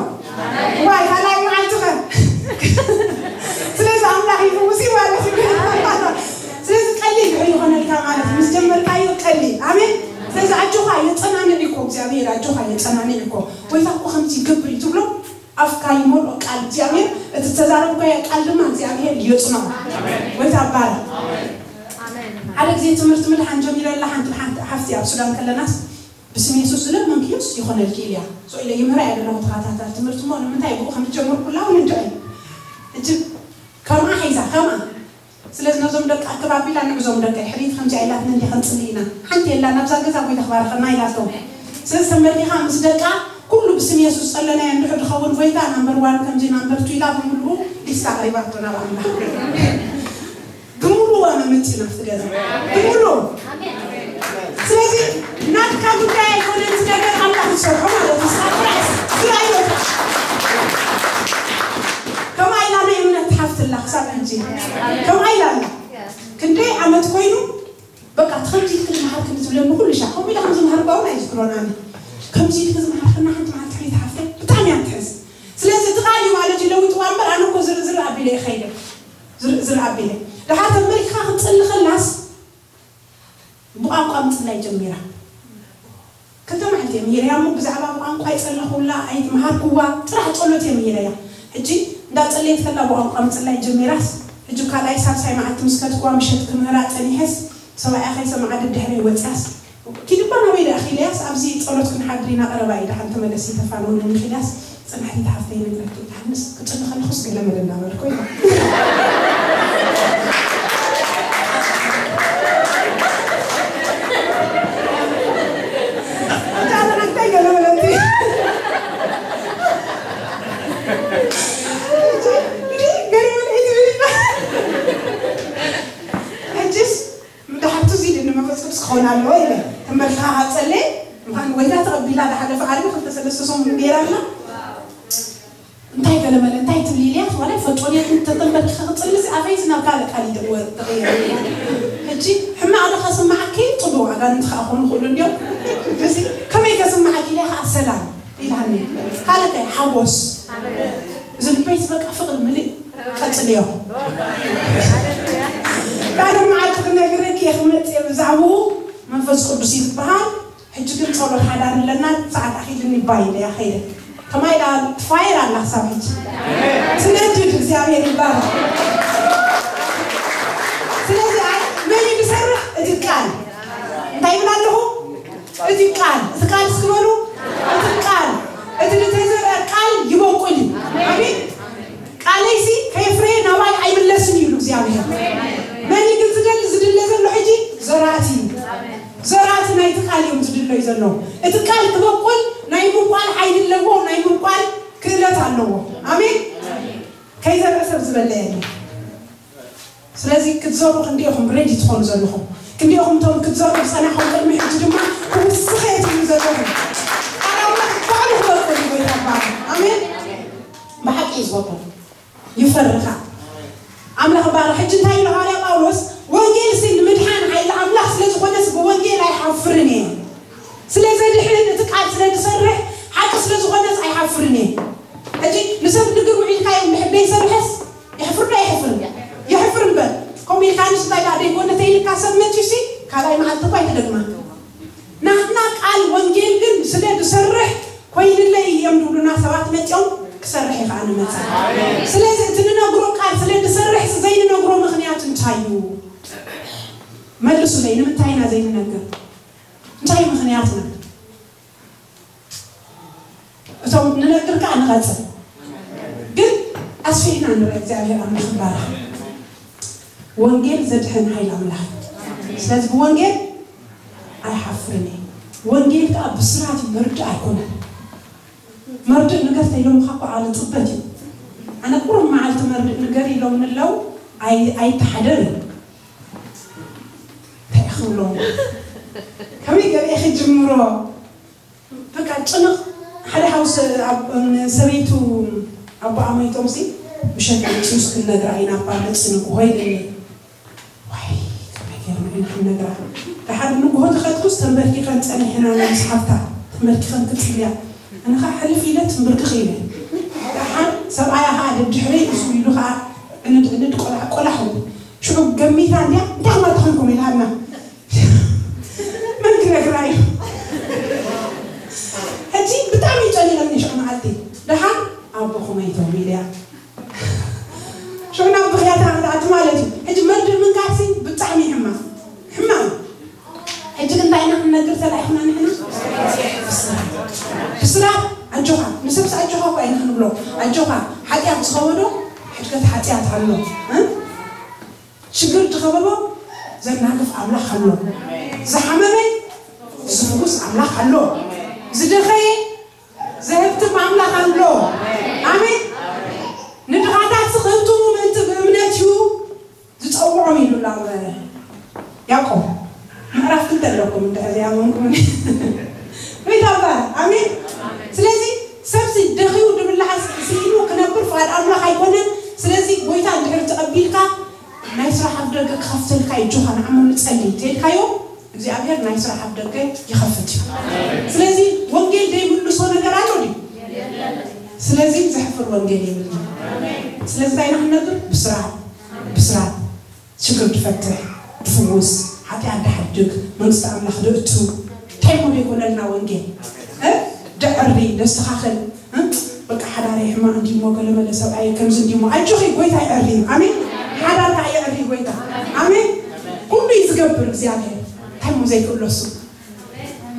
ዋይ ካልኣይ መዓልቲ ከ ስለዚ ኣምላኽ ይፍውስ እዩ ማለት እዩ። ስለዚ ቀሊል ድሕር ይኾነልካ ማለት እዩ። ምስ ጀመርካዮ ቀሊል ኣሜን። ስለዚ ኣጆኻ የፀናንዕ እኮ እግዚኣብሔር ኣጆኻ የፀናንዕ እኮ ጎይታ እኮ ከምዚ ይገብር እዩ ትብሎ ኣፍካ ይመልኦ ቃል እግዚኣብሔር እቲ ዝተዛረብካዮ ቃል ድማ እግዚኣብሔር የፅንዖ። ጎይታ ኣባረ ሓደ ግዜ ትምህርቲ ምድሓን ጀሚረላ ሓንቲ ሓንቲ ሓፍቲ ኣብ ሱዳን ከለናስ ብስም የሱስ ዝለመንክዮስ ይኾነልኪ ኢልያ። ሶ ኢለ ይምህራ እየ ዘለኹ ተኸታታሊ ትምህርቲ እሞ ንምንታይ ብኡ ከም ዝጀመርኩላ እውን እንድዒ ሕጂ ከምኣ ሒዛ ከምኣ ስለዚ ነዞም ደቂ ኣከባቢላ ንዕዞም ደቂ ሕሪት ከምዚኣ ኢላትና እንዲ ከንፅሊ ኢና ሓንቲ የላ ናብዛ ገዛ ጎይታ ክባርኸና ኢላቶም ስለዚ ተመርዲኻ ምስ ደቃ ኩሉ ብስም የሱስ ጸለናዮ እንድሕር ዝኸውን ጎይታ ናምበር ዋን ከምዚ ናምበር ቱ ኢላ ብምልኡ ሊስታ ኣቕሪባቶ ናብ ኣምላኽ ብምልኡ ኣመመፂና ኣብቲ ገዛ ብምልኡ ስለዚ ናትካ ጉዳይ ኣይኮነን እቲ ነገር ኣምላኽ ዝሰርሖ ማለት እዩ ስራሕ ስራሕ ዝረኣዮ ከምኣ ኢላ ናይ እምነት ትሓፍትላ ክሳብ ሕጂ ከምኣ ኢላ ኣላ ክንደይ ዓመት ኮይኑ በቃ ከምዚ ኢልክ ዝመሃርክኒ ትብለኒ ኩሉ ሻዕ ከምኡ ኢላ ከምዝመሃርካ እውን ኣይዝክሮን ኣነ ከምዚ ኢልክ ዝመሃርክና ሓንቲ መዓልቲ ሕሪት ሓፍተይ ብጣዕሚ እያ ትሕዝ ስለዚ እቲ ቃል እዩ ማለት እዩ ለዊጥዋ እምበር ኣነ እኮ ዝርእ ዝርእ ኣቢለ እየ ከይደ ዝርእ ዝርእ ኣቢለ ደሓር ተመሪክካ ክትፅሊ ከላስ ብቋንቋ ምፅላይ ጀሚራ ክልተ መዓልቲ እየ ምሂረያ እሞ ብዛዕባ ቋንቋ ኣይፀለኹላ ኣይትምሃርክዋ ጥራሕ ፀሎት እየ ምሂረያ ሕጂ እንዳፀለየት ከላ ብቋንቋ ምፅላይ ጀሚራስ ሕጂ ካልኣይ ሳልሳይ መዓልቲ ምስ ከድክዋ ምሸት ክምህራ ፀኒሐስ ሰብኣያ ከይሰምዓ ደድሕረይ ወፅያስ ኪድባ ናበይ ደኣ ኺልያስ ኣብዚ ጸሎት ክንሓድር ኢና ቀረባ እዩ ደሓን ተመለሲ ተፋነውኒ ኺልያስ ጽናሕቲ ተሓፍተይ ነግረኪ ደሓንስ ክጽሊ ከለኹስ ገለ መለ እናበልኩ ሕጅስ ምድሓር ትዝ ኢልኒ መንፈስ ቅዱስ ክኸውን ኣለዎ ኢለ ተመልካ ካብ ጸለየ ምዃን ወይታ ተቐቢላ ዝሓለፈ ዓርቢ ክልተ ሰለስተ ሰሙን ገይራ ኣላ እንታይ ገለ መለ እንታይ ትብል ኢልያስ ዋላ ይፈልጦን እየ ተተንበርኪ ክፅልስ ኣፈይስ ናብ ካልእ ካልእ ይደወ ተቐየረ ሕጂ ሕማቕ ዶ ከስምዓኪ ፅቡቕ ኣጋንንቲ ከዓ ክኾኑ ይኽእሉ እንዲዮም እዚ ከመይ ከስምዓኪ ኢለ ከዓ ሰላም ኢልሃኒ ካልእ እንታይ ሓጎስ እዚ ልበይስ በቃ ፍቕሪ ምልእ ቀፅልዮ ካልእ መዓልቲ ክነግረኪ እየ ክመፅእ ብዛዕባኡ መንፈስ ቅዱስ እዩ ዝበሃል ሕጂ ግን ፀሎት ሓዳር ኣለና ሰዓት ኣኺልኒ ባይ ኢለያ ከይደ ከማይ ዳ ትፋየር ኣላ ክሳብ ሕጂ ትነድድ እግዚኣብሔር ይባረክ ስለዚ ኣይ መን እዩ ዝሰርሕ እቲ ቃል እንታይ ይብል ኣለኹ እቲ ቃል እቲ ቃል እስክበሉ እቲ ቃል እቲ ዝተዘርአ ቃል ይበቁል እዩ ኣሜን ቃለይሲ ከየፍረየ ናባይ ኣይምለስን እዩ እግዚኣብሔር መን ግን ዝደሊ ዝድለ ዘሎ ሕጂ ዘራእቲ እዩ ዘራእቲ ናይቲ ቃል እዮም ዝድለዩ ዘለዉ እቲ ቃል ክበቁል ናይ ምንቋል ሓይሊ ኣለዎ ናይ ምንቋል ክእለት ኣለዎ ኣሜን ከይዘርአ ሰብ ዝበለ የለ ስለዚ ክትዘሩ ክንዲኢኹም ሬዲ ትኾኑ ዘለኹም ክንዲኢኹም እቶም ክትዘሩ ዝፀናሕኹም ቅድሚ ሕጂ ድማ ክውስኸ የትብሉ ዘለኹም ኣራማ ባዕሉ ክበቁል እዩ ጎይታ ባር ኣሜን ብሓቂ እዩ ዝበቁል ይፈርኻ ኣምላኽ ባር ሕጂ እንታይ ኢሉ ሃዋርያ ጳውሎስ ወንጌል ሲ ንምድሓን ሓይሊ ኣምላኽ ስለ ዝኾነስ ብወንጌል ኣይሓፍርን እየ ስለ ዘድሕን እቲ ቃል ስለ ዝሰርሕ ሓቂ ስለ ዝኾነስ ኣይሓፍርን እየ ካልኣይ መዓልቲ እኳ ኣይትደግማ። ናትና ቃል ወንጌል ግን ስለ ዝሰርሕ ኮይንለይ እዮም ዝብሉና ሰባት መፂኦም ክሰርሕ እዩ ከዓ ንመፅእ። ስለዚ እቲ ንነግሮ ቃል ስለ ዝሰርሕ ዘይንነግሮ ምኽንያት እንታይ እዩ? መልሱለይ። ንምንታይ ኢና ዘይንነግር? እንታይ እዩ ምኽንያትና? እቶም ንነግር ከዓ ንቐፅል። ግን ኣስፊሕና ንርኢ። እግዚኣብሔር ኣምላኽ ይባረኽ። ወንጌል ዘድሕን ሓይል ኣምላኽ እዩ። ስለዚ ብወንጌል ኣይሓፍርን እየ። ወንጌል ከዓ ብስራት መርድእ ኣይኮነን። መርድእ ንገር ተይሎምካ እኮ ኣነ ፅበት እዩ። ኣነ ቁሩብ መዓልቲ መርድእ ንገር ኢሎም ንለው ኣይ- ኣይተሓደር እዩ። እንታይ ክብሎም? ከመይ ገለ ክጅምሮ? በቃ ጭንቕ። ሓደ ሓውስ ኣብ ሰበይቱ ኣቦኣ ሞይቶም ሲ ምሸት መፂኡ እስክንነግራ ኢና እባ መፂ ንግሆ ኢለኒ። ዋይ ከመይ ገይርና ኢና ክንነግራ? ደሓር ንግሆ ተኸትኩስ ተንበርኪኸን ፀኒሕና ምስ ሓፍታ ተንበርኪኸን ክፅልያ። ኣነ ከዓ ሕልፍ ኢለ ትንብርክኽ ኢለ። ደሓር ሰብኣያ ከዓ ደድሕረይ እሱ ኢሉ ከዓ ዕንድ ዕንድ ቆላሕ ቆላሕ። ሽዑ ገሚታ እንዲያ እንታይ ክመጣ ኮንኩም ኢላና። መን ክነግራ እዩ? ሕጂ ብጣዕሚ እዩ ጨኒቐኒ ሽዑ መዓልቲ። ደሓን ኣቦኹም ኣይተውም ኢለያ። ሽዑ ናብ ብኽያት ኣመጣዕቲ ማለት እዩ። ሕጂ መርድእ ምንጋርሲ ብጣዕሚ ሕማም ሕማም። ሕጂ ግን እንታይ ኢና ክንነግር ተላኢኽና ንሕና? ብስራት። ኣጆኻ ንሰብሲ ኣጆኻ እኳ ኢና ክንብሎ። ኣጆኻ ሓጢኣት ዝኸበዶ ሕድገት ሓጢኣት ኣሎ። ሽግር ዝኸበቦ ዘናግፍ ኣምላኽ ኣሎ። ዝሓመመ ዝፍውስ ኣምላኽ ኣሎ። ዝደኸየ ዘህብትም ኣምላኽ ኣሎ። ኣሜን። ንድኻታት ዝኽህብትሙ ምእንቲ ብእምነት እዩ ዝጸውዖም ኢሉ ናብ ያዕቆብ ምዕራፍ ክልተ ኣለኩም እንድሕር ዘይኣመንኩም። ወይ ታባ ኣሜን። ስለዚ ሰብዚ ደኺዩ ድብላዓ ስኢኑ ክነብር ፍቓድ ኣምላኽ ኣይኮነን። ስለዚ ጎይታ እንድሕር ተቐቢልካ ናይ ስራሕ ኣፍ ደገ ክኸፍተልካ እዩ። ጆኻ ንዓሞ ንጸሊ ተልካዮ እግዚኣብሔር ናይ ስራሕ ኣፍ ደገ ይኸፍት እዩ። ስለዚ ወንጌል ዘይምልሶ ነገር ኣሎ ድዩ? ስለዚ ዘሕፍር ወንጌል የብልና። ስለዚ እንታይ ኢና ክንነግር? ብስራት ብስራት ሽግር ትፈትሕ ትፍውስ ሓጢኣት ድሓድግ መንግስቲ ኣምላኽ ድእቱ እንታይ ኮዶ ይኮነልና ወንጌል። ደዕሪ ደስተኻኽል በቃ ሓዳረይ ሕማቕ እንዲሞ ገለመለ ሰብኣይ ከምዚ እንዲሞ ኣጆኺ ጎይታ ይዕሪ እዩ። ኣሜን። ሓዳርካ ይዕሪ ጎይታ። ኣሜን። ኩሉ እዩ ዝገብር እግዚኣብሔር። እንታይ ሞ ዘይክእሎ እሱ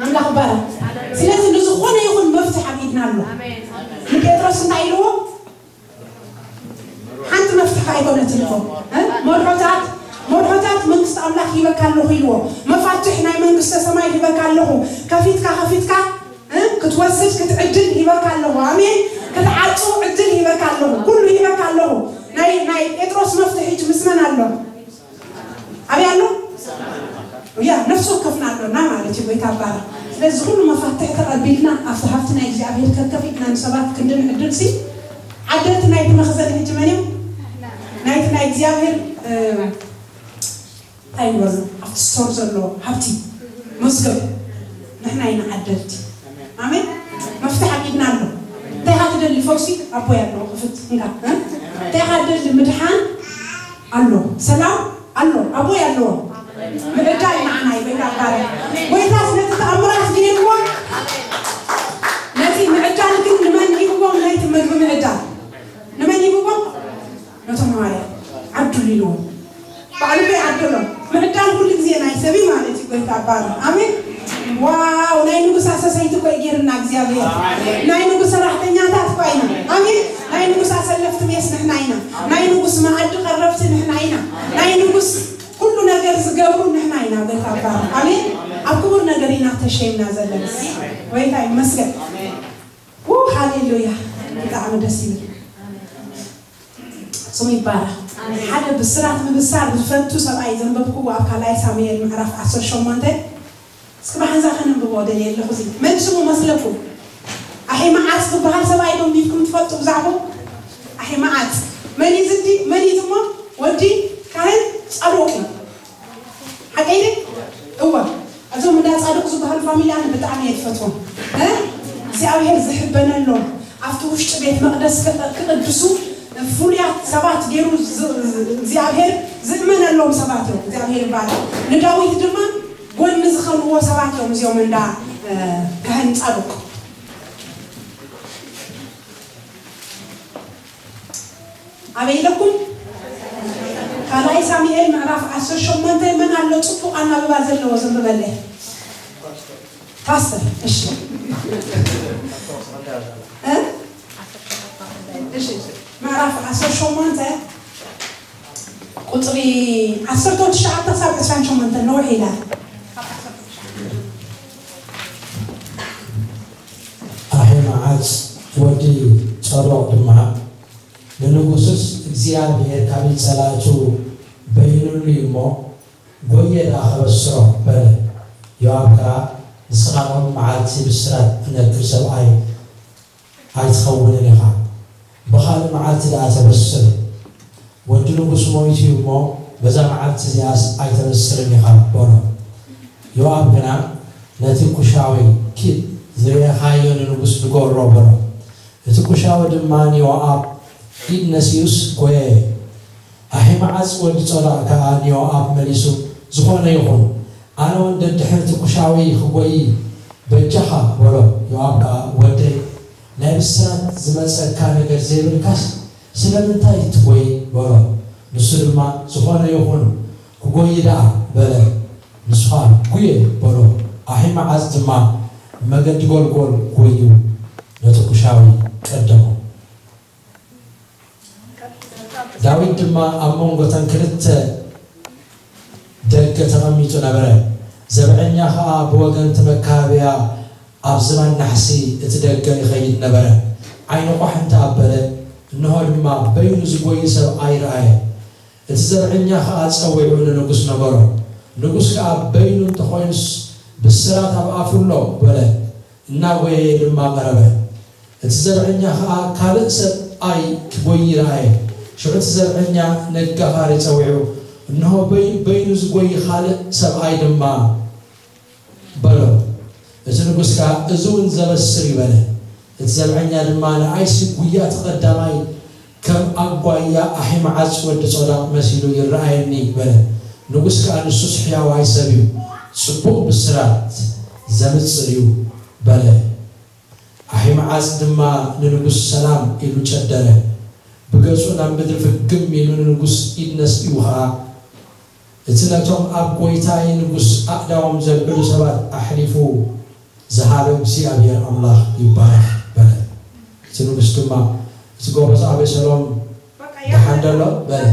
ኣምላኽ ባረ። ስለዚ ንዝኾነ ይኹን መፍትሕ ኣብ ኢድና ኣሎ። ንጴጥሮስ እንታይ ኢልዎ? ሓንቲ መፍትሕ ኣይኮነትን እኮ። መርሖታት መርሖታት መንግስቲ ኣምላኽ ሂበካ ኣለኹ ኢልዎ። መፋትሕ ናይ መንግስተ ሰማይ ሂበካ ኣለኹ። ከፊትካ ከፊትካ ክትወስድ ክትዕድል ሂበካ ኣለኹ። ኣሜን። ክትዓጹ ዕድል ሂበካ ኣለኹ። ኩሉ ሂበካ ኣለኹ። ናይ ናይ ጴጥሮስ መፍትሕ ሕጂ ምስ መን ኣሎ? ኣበይ ኣሎ? ያ ነፍሲ ወከፍና ኣሎና ማለት እዩ። ጎይታ ባረኽ። ስለዚ ኩሉ መፋትሕ ተቐቢልና ኣብቲ ሃብቲ ናይ እግዚኣብሔር ከከፊትና ንሰባት ክንድን ዕድል ሲ ዓደልቲ ናይቲ መኽዘን ሕጂ መን እዮም? ናይቲ ናይ እግዚኣብሔር እንታይ ይበሉ ኣብቲ ስቶር ዘሎ ሃብቲ መዝገብ ንሕና ኢና ዓደልቲ። ኣሜን። መፍትሕ ኣብ ኢድና ኣሎ። እንታይ ኢኻ ትደሊ? ፈውሲ ኣቦይ ኣለዎ ክፍት እንካ እንታይ ኢኻ ትደሊ? ምድሓን ኣሎ፣ ሰላም ኣሎ፣ ኣቦይ ኣለዎ። ምዕዳል ንዓና እዩ። ጎይታ ባረክ። ጎይታ ስለቲ ተኣምራት ገይርዎ ነቲ ምዕዳል ግን ንመን ሂብዎም? ናይቲ ምግቢ ምዕዳል ንመን ሂብዎም? ነቶም ሃዋርያ ዓድሉ ኢልዎም ባዕሉ ከይዓደሎም ምዕዳል ኩሉ ግዜ ናይ ሰብ እዩ ማለት እዩ። ጎይታ ባረክ። ኣሜን። ዋው ናይ ንጉስ ኣሰሰይቲ እኮ እዩ ገይርና እግዚኣብሔር። ናይ ንጉስ ሰራሕተኛታት እኳ ኢና። ኣሜን። ናይ ንጉስ ኣሰለፍቲ ሜስ ንሕና ኢና። ናይ ንጉስ መኣዲ ቀረብቲ ንሕና ኢና። ናይ ንጉስ ኩሉ ነገር ዝገብሩ ንሕና ኢና። ጎይታ ባረክ። ኣሜን። ኣብ ክቡር ነገር ኢና ተሸይምና ዘለና። ጎይታ ይመስገን። ው ሃሌሉያ። ብጣዕሚ ደስ ይብል። ስሙ ይባረክ። ሓደ ብስራት ምብሳር ዝፈቱ ሰብኣይ ዘንበብክዎ ኣብ ካልኣይ ሳሙኤል ምዕራፍ ዓሰርተ ሸሞንተ እስኪ ብሓንሳ ከነንብቦ ደልየ ኣለኹ። እዚ መን ስሙ መስለኩም? ኣሒመዓፅ ዝበሃል ሰብኣይ ዶ ኣንቢብኩም ትፈልጡ ብዛዕባኡ? ኣሒመዓፅ መን እዩ ዝዲ መን እዩ ዝሞ ወዲ ካህን ፃዶቅ እዩ። ሓቀይ ድዩ? እወ። እዞም እንዳ ፃዶቅ ዝበሃሉ ፋሚሊ ኣነ ብጣዕሚ እየ ዝፈትዎም። እ? እግዚኣብሔር ዝሕበነሎም ኣብቲ ውሽጢ ቤት መቅደስ ክቅ- ክቅድሱ ፍሉያት ሰባት ገይሩ ዝ- ዝ- እግዚኣብሔር ዝእመነሎም ሰባት እዮም። እግዚኣብሔር ይባረክ። ንዳዊት ድማ ጎኒ ዝኸንዎ ሰባት እዮም እዚኦም እንዳ ካህን ጻድቅ። ኣበይ ኢለኩም? ካልኣይ ሳሙኤል ምዕራፍ ዓሰርተ ሸሞንተ። መን ኣሎ ጽቡቕ ኣናብባ ዘለዎ ዘንብበለይ? ፓስተር። እሺ። እ? እሺ። ምዕራፍ ዓሰርተ ሸሞንተ ቁጽሪ ዓሰርተ ትሽዓተ ክሳብ ዕስራን ሸሞንተን ነውሕ ኢላ። ኣሒማዓጽ ወዲ ጸዶቕ ድማ፣ ንንጉስስ እግዚኣብሔር ካብ ጸላእቱ በይኑሉ እዩ እሞ፣ ጎየ ደኣ ከበስሮ፣ በለ። ዮኣብ ከኣ፣ ንስኻ ሎሚ መዓልቲ ብስራት ትነግር ሰብኣይ ኣይትኸውንን ኢኻ። ብኻልእ መዓልቲ ደኣ ተበስር። ወዲ ንጉስ ሞይቱ እዩ እሞ፣ በዛ መዓልቲ እዚኣስ ኣይተበስርን ኢኻ፣ በሎ። ዮኣብ ግና ነቲ ኩሻዊ፣ ኪድ፣ ዝርኤኻዮ ንንጉስ ንገሮ፣ በሎ። እቲ ኩሻዊ ድማ ንዮኣብ ኢድ ነሲኡስ ጐየየ። ኣሒማዓጽ ወዲ ጾዳእ ከኣ ንዮኣብ መሊሱ፣ ዝኾነ ይኹን፣ ኣነ እውን ደድሕሪ እቲ ኩሻዊ ክጎዪ በጃኻ፣ በሎ። ዮኣብ ከኣ፣ ወደይ፣ ናይ ብስራት ዝመጸካ ነገር ዘይብልካስ ስለምንታይ ትጎዪ? በሎ። ንሱ ድማ፣ ዝኾነ ይኹን፣ ክጎዪ ደኣ፣ በለ። ንሱ ኸኣ፣ ጉየ፣ በሎ። ኣሒማዓጽ ድማ መገዲ ጎልጎል ጎዩ ነቲ ኩሻዊ ቀደሞ። ዳዊት ድማ ኣብ መንጎ እተን ክልተ ደገ ተቐሚጡ ነበረ። ዘብዐኛ ኸኣ ብወገን እቲ መካበብያ ኣብ ዝባን ናሕሲ እቲ ደገ ይኸይድ ነበረ። ዓይኑ ቋሕ እንተ ኣበለ፣ እንሆ ድማ በይኑ ዝጎዪ ሰብ ኣይረኣየ። እቲ ዘብዐኛ ኸኣ ጸዊዑ ንንጉስ ነገሮ። ንጉስ ከኣ በይኑ እንተኾይኑስ ብስራት ኣብ ኣፉ ኣሎ በለ። እናጎየየ ድማ ቀረበ። እቲ ዘብዐኛ ኸኣ ካልእ ሰብኣይ ክጎዪ ረኣየ። ሽዑ እቲ ዘብዐኛ ነጋፋሪ ጸዊዑ፣ እንሆ በይ-፣ በይኑ ዝጎዪ ካልእ ሰብኣይ ድማ በሎ። እቲ ንጉስ ከኣ፣ እዚ እውን ዘበስር እዩ በለ። እቲ ዘብዐኛ ድማ፣ ንኣይሲ ጉያ እቲ ቐዳማይ ከም ኣጓያ ኣሒማዓጽ ወዲ ጾዳቕ መሲሉ ይረኣየኒ በለ። ንጉስ ከኣ፣ ንሱስ ሕያዋይ ሰብ እዩ፣ ጽቡቕ ብስራት ዘምጽእ እዩ በለ። ኣሒማዓጽ ድማ ንንጉስ ሰላም ኢሉ ጨደረ። ብገጹ ናብ ምድሪ ፍግም ኢሉ ንንጉስ ኢድ ነስኡ ኸኣ፣ እቲ ነቶም ኣብ ጐይታይ ንጉስ ኣእዳዎም ዘልዕሉ ሰባት ኣሕሊፉ ዝሃበ እግዚኣብሔር ኣምላኽ ይባረኽ በለ። እቲ ንጉስ ድማ፣ እቲ ጎበዝ ኣቤሰሎም ደሓን ደሎ በለ።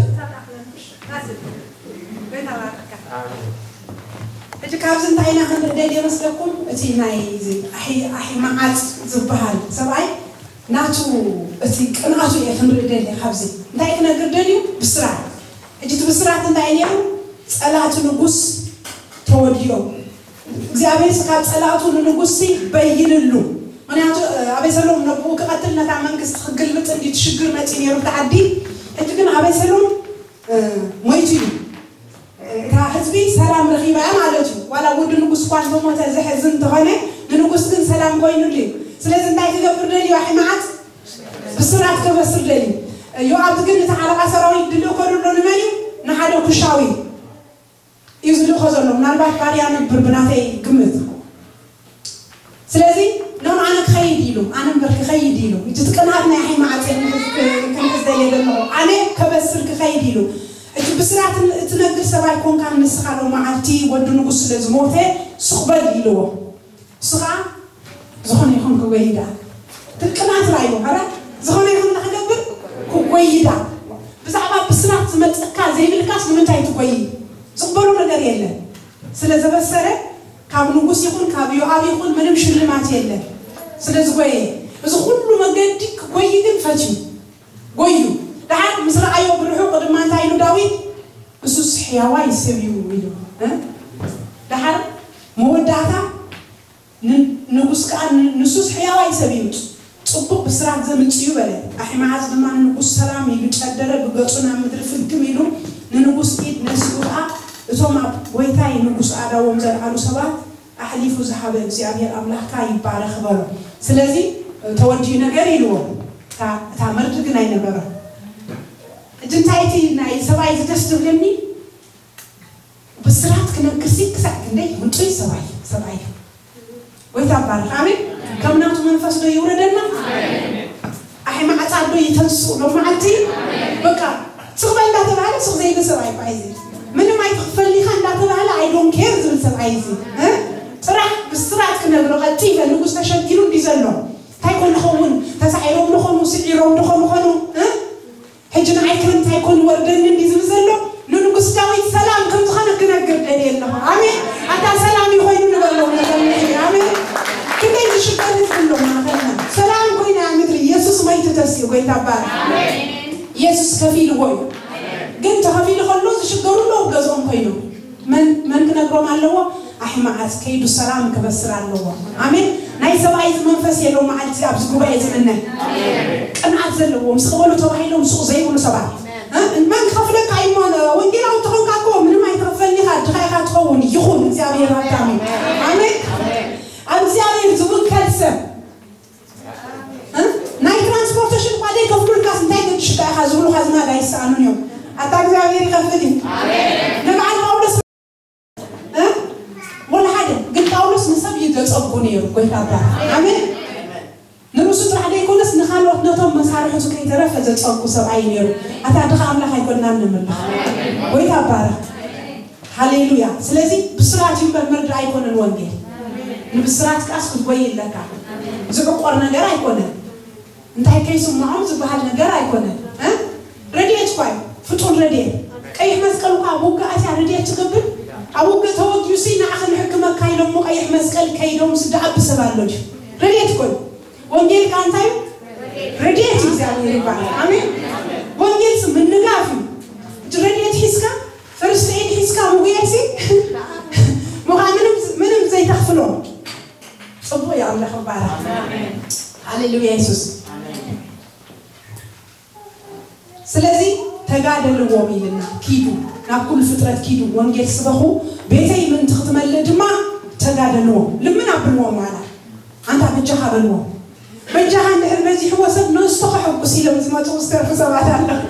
ሕጂ ካብዚ እንታይ ኢና ክንርኢ ደልየ መስለኩም? እቲ ናይ እዚ ኣሒ-፣ ኣሒማዓጽ ዝበሃል ሰብኣይ ናቱ እቲ ቅንኣቱ እየ ክንርኢ ደልየ። ካብዚ እንታይ ክነግር ደልዩ? ብስራት። ሕጂ እቲ ብስራት እንታይ እዩ ነይሩ? ጸላእቲ ንጉስ ተወዲኦም። እግዚኣብሔር ካብ ጸላእቱ ንንጉስ በይንሉ። ምክንያቱ፣ እ፣ ኣቤሰሎም ነብኡ ክቐትል ነታ መንግስቲ ክግልብጥ እንዲ ትሽግር መጺኡ ነይሩ ብቲ ዓዲ። ሕጂ ግን ኣቤሰሎም፣ እ፣ ሞይቱ እዩ። እ፣ እታ ህዝቢ ሰላም ረኺባ እያ ማለት እዩ። ዋላ ወዲ ንጉስ እኳ እንተሞተ ዘሕዝን እንተኾነ፣ ንንጉስ ግን ሰላም ኮይኑሉ እዩ። ስለዚ እንታይ ክገብር ደልዩ ኣሒማዓጽ? ብስራት ከበስር ደልዩ። ዮኣብ ግን እቲ ሓለቓ ሰራዊት ድልእኮ ዘሎ ንመን እዩ? ንሓደ ኩሻዊ እዩ ዝልእኮ ዘሎ። ምናልባት ባርያ ነብር ብናተይ ግምት። ስለዚ፣ ኖ፣ ኣነ ክኸይድ ኢሉ፣ ኣነ እምበር ክኸይድ ኢሉ። እቲ ቅንኣት ናይ ኣሒማዓጽ ክንሕዝ፣ ክንሕዝ ደልየ ዘለኹ። ኣነ ከበስር ክኸይድ ኢሉ። እቲ ብስራት እትነግር ሰብ ኣይኮንካን ንስኻ። ሎመዓልቲ ወዲ ንጉስ ስለ ዝሞተ ሱቕ በል ኢልዎ። ንሱ ኸዓ ዝኾነ ይኹን ክጎይ ደኣ። እቲ ቅንኣት ርኣይዎ፣ ኧረ ዝኾነ ይኹን እንታይ ክገብር? ክጎይ ደኣ። ብዛዕባ ብስራት ዝመጸካ ዘይብልካስ ንምንታይ ትጎይ? ዝቕበሎ ነገር የለን። ስለ ዘበሰረ ካብ ንጉስ ይኹን ካብ ዮኣብ ይኹን ምንም ሽልማት የለን። ስለ ዝጎየ፣ እዚ ኩሉ መገዲ ክጎይ ግን ፈትዩ። ጎዩ። ደሓር ምስ ረኣዮ ብርሑቕ ድማ እንታይ ኢሉ ዳዊት? ንሱስ ሕያዋይ ሰብ እዩ ኢሉ። እ? ደሓር መወዳእታ ን-፣ ንጉስ ከኣ ን-፣ ንሱስ ሕያዋይ ሰብ እዩ፣ ጽቡቕ ብስራት ዘምጽእ እዩ በለ። ኣሒማዓጽ ድማ ንንጉስ ሰላም ኢሉ ጨደረ፣ ብገጹ ናብ ምድሪ ፍግም ኢሉ ንንጉስ ኢድ ነሲኡ ከኣ፣ እቶም ኣብ ጐይታይ ንጉስ ኣእዳዎም ዘልዓሉ ሰባት ኣሕሊፉ ዝሃበ እግዚኣብሔር ኣምላኽካ ይባረኽ በሎ። ስለዚ ተወዲኡ ነገር ኢልዎ። እታ፣ እታ መርድ ግን ኣይነበረን። ሕጂ እንታይ እቲ ናይ ሰብኣይ እዚ ደስ ዝብለኒ፣ ብስራት ክነግርሲ ክሳዕ ክንደይ ይኹን ጽይ ሰብኣይ ሰብኣይ ጎይታ ባርክ ኣሜን። ከም ናቱ መንፈስ ዶ ይውረደና? ኣሒ መዓጻ ዶ ይተንሱ ሎ መዓልቲ በቃ ስቕ በል እንዳተባሃለ ስቕ ዘይብል ሰብኣይ እኮ እዩ። ምንም ኣይትኽፈልኒኻ እንዳተባሃለ I don't care ዝብል ሰብኣይ እዩ። እ? ጥራሕ ብስራት ክነግሮ ቀልጢፈ ንጉስ ተሸጊሩ እንዲ ዘሎ እንታይ ኮን ንኸውን ተሳዒሮም ንኾኑ ስዒሮም ንኾኑ ኾኑ እ? ሕጂ ንዓይ ክረምቲ ኣይኮን ወርደኒ እንዲ ዝብል ዘሎ ንንጉስ ዳዊት ሰላም ከም ዝኾነ ክነግር ደልየ ኣለኹ። ኣሜን። ኣታ ሰላም ይኾይኑ ንበሎም ነገር ኣሜን። ክንደይ ዝሽበር ህዝቢ ኣሎ ማእኸልና ሰላም ኮይና እያ ምድሪ። ኢየሱስ መይቱ ተስዩ ጎይታ ባር ኢየሱስ ከፊልዎ እዩ። ግን ተኸፊሉ ከሎ ዝሽገሩ ኣለዉ ገዝኦም ኮይኖም መን መን ክነግሮም ኣለዎ? ኣሕማዓት ከይዱ ሰላም ክበስር ኣለዎ። ኣሜን። ናይ ሰብኣይ እዚ መንፈስ የለው መዓልቲ ኣብዚ ጉባኤ ዝምነ ቅንዓት ዘለዎ ምስ ዝበሉ ተባሂሎም ስቕ ዘይብሉ ሰባት እ? መን ክኸፍለካ እሞ ወንጌላዊ ተኾንካ እኮ ምንም ኣይትኸፈልኒ ኢኻ ድኻ ኢኻ ትኸውን ይኹን እግዚኣብሔር ሃብታም እዩ። ኣሜን። ኣብ እግዚኣብሔር ዝውከል ሰብ እ? ናይ ትራንስፖርቴሽን እኳ ዘይከፍሉልካስ እንታይ ገድሽካ ኢኻ ዝብሉኻ ዝማድ ኣይሰኣኑን እዮም። ኣታ እግዚኣብሔር ይኸፍል እዩ። ንበዓል ጳውሎስ እ? ወላ ሓደ ግን ጳውሎስ ንሰብ እዩ ዘጸጉ ነይሩ ጎይታ ኣባ ኣሜን። ንርእሱ ጥራሕ ዘይኮነስ ንኻልኦት ነቶም መሳርሕቱ ከይተረፈ ዘጸጉ ሰብኣይ ነይሩ። ኣታ ድኻ ኣምላኽ ኣይኮንናን ንምልኽ ጎይታ ኣባራ ሃሌሉያ። ስለዚ ብስራት እዩ እምበር መርዳ ኣይኮነን ወንጌል። ንብስራት ቃስ ክትጎይ ኣለካ። ዝዕቆር ነገር ኣይኮነን። እንታይ ከይስምዖም ዝበሃል ነገር ኣይኮነን እ? ረድኤት እኳ እዩ ፍጡር ረድኤት። ቀይሕ መስቀል እኳ ኣብ ውግእ ኣትያ ረድኤት ትገብር። ኣብ ውግእ ተወጊኡ ሲ ንዓኺ ንሕክመካ ኢሎሞ ቀይሕ መስቀል ከይዶም ስደኣቢ ሰብ ኣሎ ድዩ? ረድኤት እኮ እዩ። ወንጌል ከ እንታይ እዩ? ረድኤት እዩ እግዚኣብሔር ይባሃል። ኣሜን። ወንጌል ሲ ምንጋፍ እዩ። እቲ ረድኤት ሒዝካ ፈርስት ኤድ ሒዝካ ምጉየት ሲ ምዃን ምንም ዘይተኽፍሎ ጽቡቕ እዩ። ኣምላኽ ይባረኽ። ሃሌሉያ የሱስ። ስለዚ ተጋደልዎም ኢልና ኪዱ ናብ ኩሉ ፍጥረት ኪዱ ወንጌል ስበኹ ቤተይ ምእንቲ ክትመልእ ድማ ተጋደልዎም ልምን ኣብልዎም ማላ ኣንታ በጃኻ በልዎም በጃኻ እንድሕር በዚሕዎ ሰብ ነስቶ ከሐጉስ ኢሎም ዝመፁ ዝተርፉ ሰባት ኣለዉ።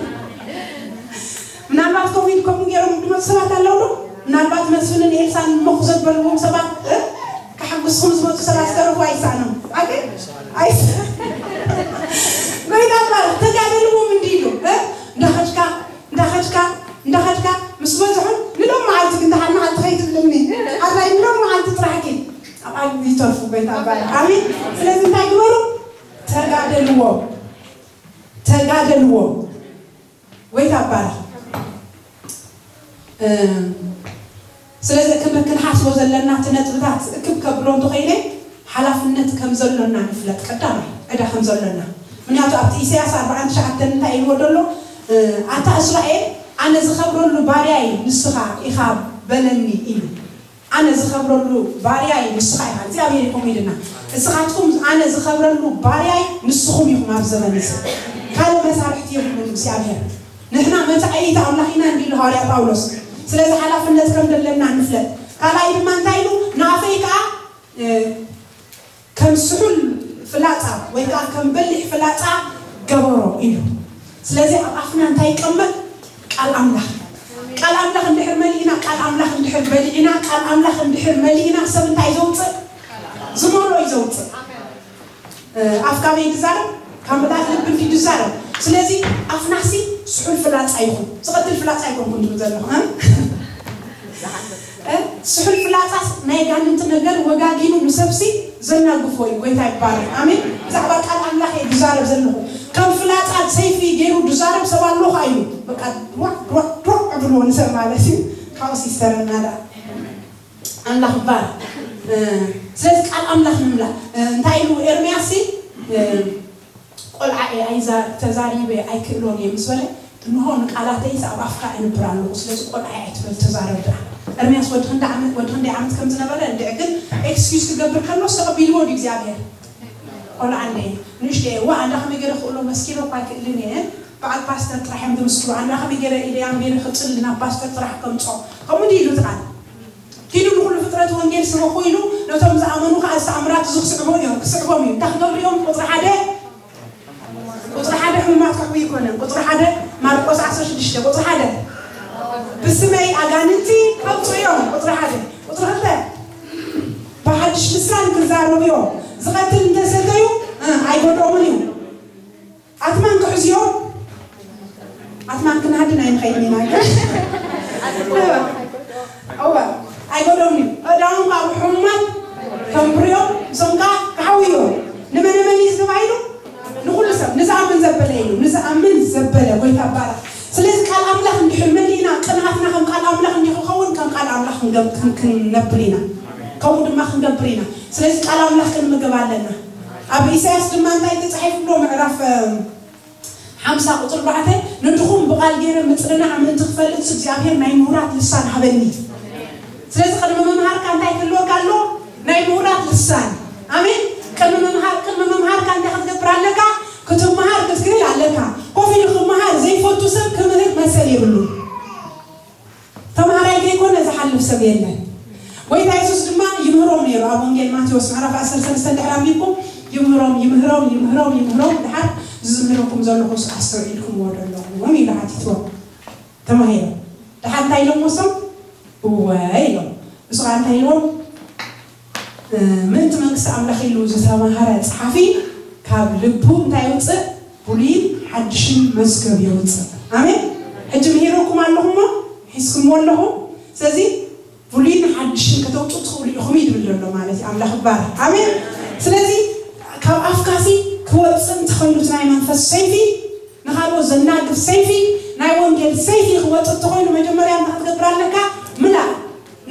ምናልባት ኮቪድ ከምኡ ገይሮም ዝመፁ ሰባት ኣለዉ ዶ? ምናልባት መስፍንን ኤልሳን ሞኽ ዘበልዎም ሰባት እ? ከሐጉስኹም ዝመፁ ሰባት ዝተረፉ ኣይሰኣኖም ኣገ ኣይሰ ጎይታ ባር ተጋደልዎም እንዲ ኢሉ እ? እንዳኸድካ እንዳኸድካ እንዳኸድካ ምስ በዝሑ ንሎም መዓልቲ ግን ደሓር መዓልቲ ከይትብልኒ ኣራይ ንሎም መዓልቲ ጥራሕ ግን ኣብ ዓቢ ይተርፉ ጎይታ ባር ኣሜን። ስለዚ እንታይ ግበሩ? ተጋደልዎም ተጋደልዎም ጎይታ ባር ስለዚ ክንሓስቦ ዘለና እቲ ነጥብታት እክብ ከብሎ እንተኾይነ ሓላፍነት ከም ዘሎና ንፍለጥ ቀዳማይ ዕዳ ከም ዘሎና ምክንያቱ ኣብቲ ኢሳያስ ኣርባዓን ትሽዓተን እንታይ ኢልዎ ዘሎ ኣታ እስራኤል ኣነ ዝኸብረሉ ባርያይ ንስኻ ኢኻ በለኒ ኢሉ ኣነ ዝኸብረሉ ባርያይ ንስኻ ኢኻ እግዚኣብሔር ይኹም ኢልና እስኻትኩም ኣነ ዝኸብረሉ ባርያይ ንስኹም ኢኹም ኣብ ዘመን እዚ ካልእ መሳርሕቲ የብሉን እግዚኣብሔር ንሕና መታእይት ኣምላኽ ኢና እንዲሉ ሃዋርያ ጳውሎስ ስለዚ ሓላፍነት ከም ዘለና ንፍለጥ ካልኣይ ድማ እንታይ ኢሉ ንኣፈይ ከዓ ከም ስሑል ፍላፃ ወይ ከዓ ከም በሊሕ ፍላፃ ገበሮ ኢሉ ስለዚ ኣብ ኣፍና እንታይ ይቀመጥ ቃል ኣምላኽ ቃል ኣምላኽ እንድሕር መሊእና ቃል ኣምላኽ እንድሕር በሊዕና ቃል ኣምላኽ እንድሕር መሊእና ሰብ እንታይ ዘውፅእ ዝመሎ እዩ ዘውፅእ ኣፍካ በይ ትዛረብ ካብ ምልኣት ልቢ እንዲ ትዛረብ ስለዚ ኣፍናሲ ስሑል ፍላፃ ይኹን ዝቐትል ፍላፃ ይኮንኩን ትብል ዘለኹ ስሑል ፍላፃስ ናይ ጋንንቲ ነገር ወጋጊኑ ንሰብሲ ዘናግፎ እዩ ጎይታ ይባረክ ኣሜን ብዛዕባ ቃል ኣምላኽ እየ ዝዛረብ ዘለኹ ከም ፍላፃ ሰይፊ ገይሩ ዝዛረብ ሰብ ኣሎ ከዓ እዩ በቃ ሯዕ ሯዕ ሯዕ ብልዎ ንሰብ ማለት እዩ ካብኡ ሲስተር እናዳ ኣምላኽ ባር ስለዚ ቃል ኣምላኽ ንምላእ እንታይ ኢሉ ኤርምያስ ቆልዓ እየ ኣይዛ ተዛሪበ ኣይክእሎን እየ ምስ በለ እንሆ ንቃላተይስ ኣብ ኣፍካ እንብር ኣለኹ ስለዚ ቆልዓ እየ ኣይትበል ተዛረብ ድኣ ኤርምያስ ወዲ ክንደ ዓመት ወዲ ክንደይ ዓመት ከም ዝነበረ እንድዕ ግን ኤክስኪዩዝ ክገብር ከሎ ተቐቢልዎ ድዩ እግዚኣብሔር ቆልዓ እንደ ንእሽተ እየ ዋ ኣንዳ ከመይ ገይረ ክእሎ መስኪኖ እኳ ኣይክእልን እየ በዓል ፓስተር ጥራሕ እዮም ዝምስክሩ ኣንዳ ከመይ ገይረ ኢለያም ገይረ ክፅል ናብ ፓስተር ጥራሕ ከምፆ ከምኡ ድዩ ኢሉ ትቃል ኪዱ ንኹሉ ፍጥረት ወንጌል ስበኹ ኢሉ ነቶም ዝኣመኑ ከዓ እዚ ተኣምራት እዚ ክስዕቦም እዮም ክስዕቦም እዩ እንታይ ክገብሩ እዮም ቁፅሪ ሓደ ቁፅሪ ሓደ ሕሙማት ክሕዊ ይኮነ ቁፅሪ ሓደ ማርቆስ ዓሰርተ ሽዱሽተ ቁፅሪ ሓደ ብስመይ ኣጋንንቲ ከውፅኡ እዮም ቁፅሪ ሓደ ቁፅሪ ክልተ ዝቐትል እንተሰተዩ፣ እ፣ ኣይጎድኦምን እዩ። ኣትማን ክሕዝዮ፣ ኣትማን ክንሃድን ኣይንኸይድን ኢና። እወ፣ ኣይጎድኦምን እዩ። እዳውን ካብ ሕሙማት ከም ብርዮም፣ እሶም ከዓ ክሓውዮ። ንመነ መን እዩ ተባሂሉ? ንኹሉ ሰብ፣ ንዝኣምን ዘበለ ኢሉ። ንዝኣምን ዘበለ፣ ጎይታ ባረኽ። ስለዚ ቃል ኣምላኽ እንድሕር መሊእና፣ ቅንኣትና ከም ቃል ኣምላኽ እንዲህ ክኸውን፣ ከም ቃል ኣምላኽ ክንገብ-፣ ክን-፣ ክንነብር ኢና። ከምኡ ድማ ክንገብር ኢና። ስለዚ ቃል ኣምላኽ ክንምገብ ኣለና። ኣብ ኢሳያስ ድማ እንታይ ተጻሒፉ ኣሎ? ምዕራፍ፣ እ፣ ሓምሳ ቁጽሪ ኣርባዕተ፣ "ንድኹም ብቓል ገይረ ምጽንናዕ ምእንቲ ክፈልጥ እግዚኣብሔር ናይ ምሁራት ልሳን ሃበኒ።" ስለዚ ቅድሚ ምምሃርካ እንታይ ክህልወካ ኣሎ? ናይ ምሁራት ልሳን። ኣሜን። ቅድሚ ምምሃር፣ ቅድሚ ምምሃርካ እንታይ ክትገብር ኣለካ? ክትምሃር ክትክእል ኣለካ። ኮፍ ኢሉ ክምሃር ዘይፈቱ ሰብ ክምህር መሰል የብሉን። ተምሃራይ ከይኮነ ዝሓልፍ ሰብ የለን። ጎይታ የሱስ ድማ ይምህሮም ነይሩ። ኣብ ወንጌል ማቴዎስ ምዕራፍ ዓሰርተ ሰለስተ እንድሕር ኣንቢብኩም፣ ይምህሮም፣ ይምህሮም፣ ይምህሮም፣ ይምህሮም፣ ድሓር ዝምህረኩም ዘለኹስ ኣስተውዒልኩምዎ ዶ ኣለኹም ኢሉ ሓቲትዎም። ተማሂሮም። ድሓር እንታይ ኢሎም ወሶም? እወ ኢሎም። እሱ ከዓ እንታይ ኢልዎም? እ፣ ምእንቲ መንግስቲ ኣምላኽ ኢሉ ዝተማሃረ ጸሓፊ ካብ ልቡ እንታይ ይውፅእ? ብሉይን ሓድሽን መዝገብ የውፅእ። ኣሜን። ሕጂ ምሂረኩም ኣለኹም እሞ፣ ሒዝኩምዎ ኣለኹም። ስለዚ ብሉይን ሓድሽን ከተውፅኡ ትኽእሉ ኢኹም እዩ ዝብል ዘሎ ማለት እዩ። ኣምላኽ ይባረክ። ኣሜን። ስለዚ ካብ ኣፍካሲ ክወፅእ እንተኾይኑ እቲ ናይ መንፈስ ሰይፊ፣ ንኻልኦት ዘናግፍ ሰይፊ፣ ናይ ወንጌል ሰይፊ ክወፅእ እንተኾይኑ መጀመርያ እንታይ ክትገብር ኣለካ? ምላእ።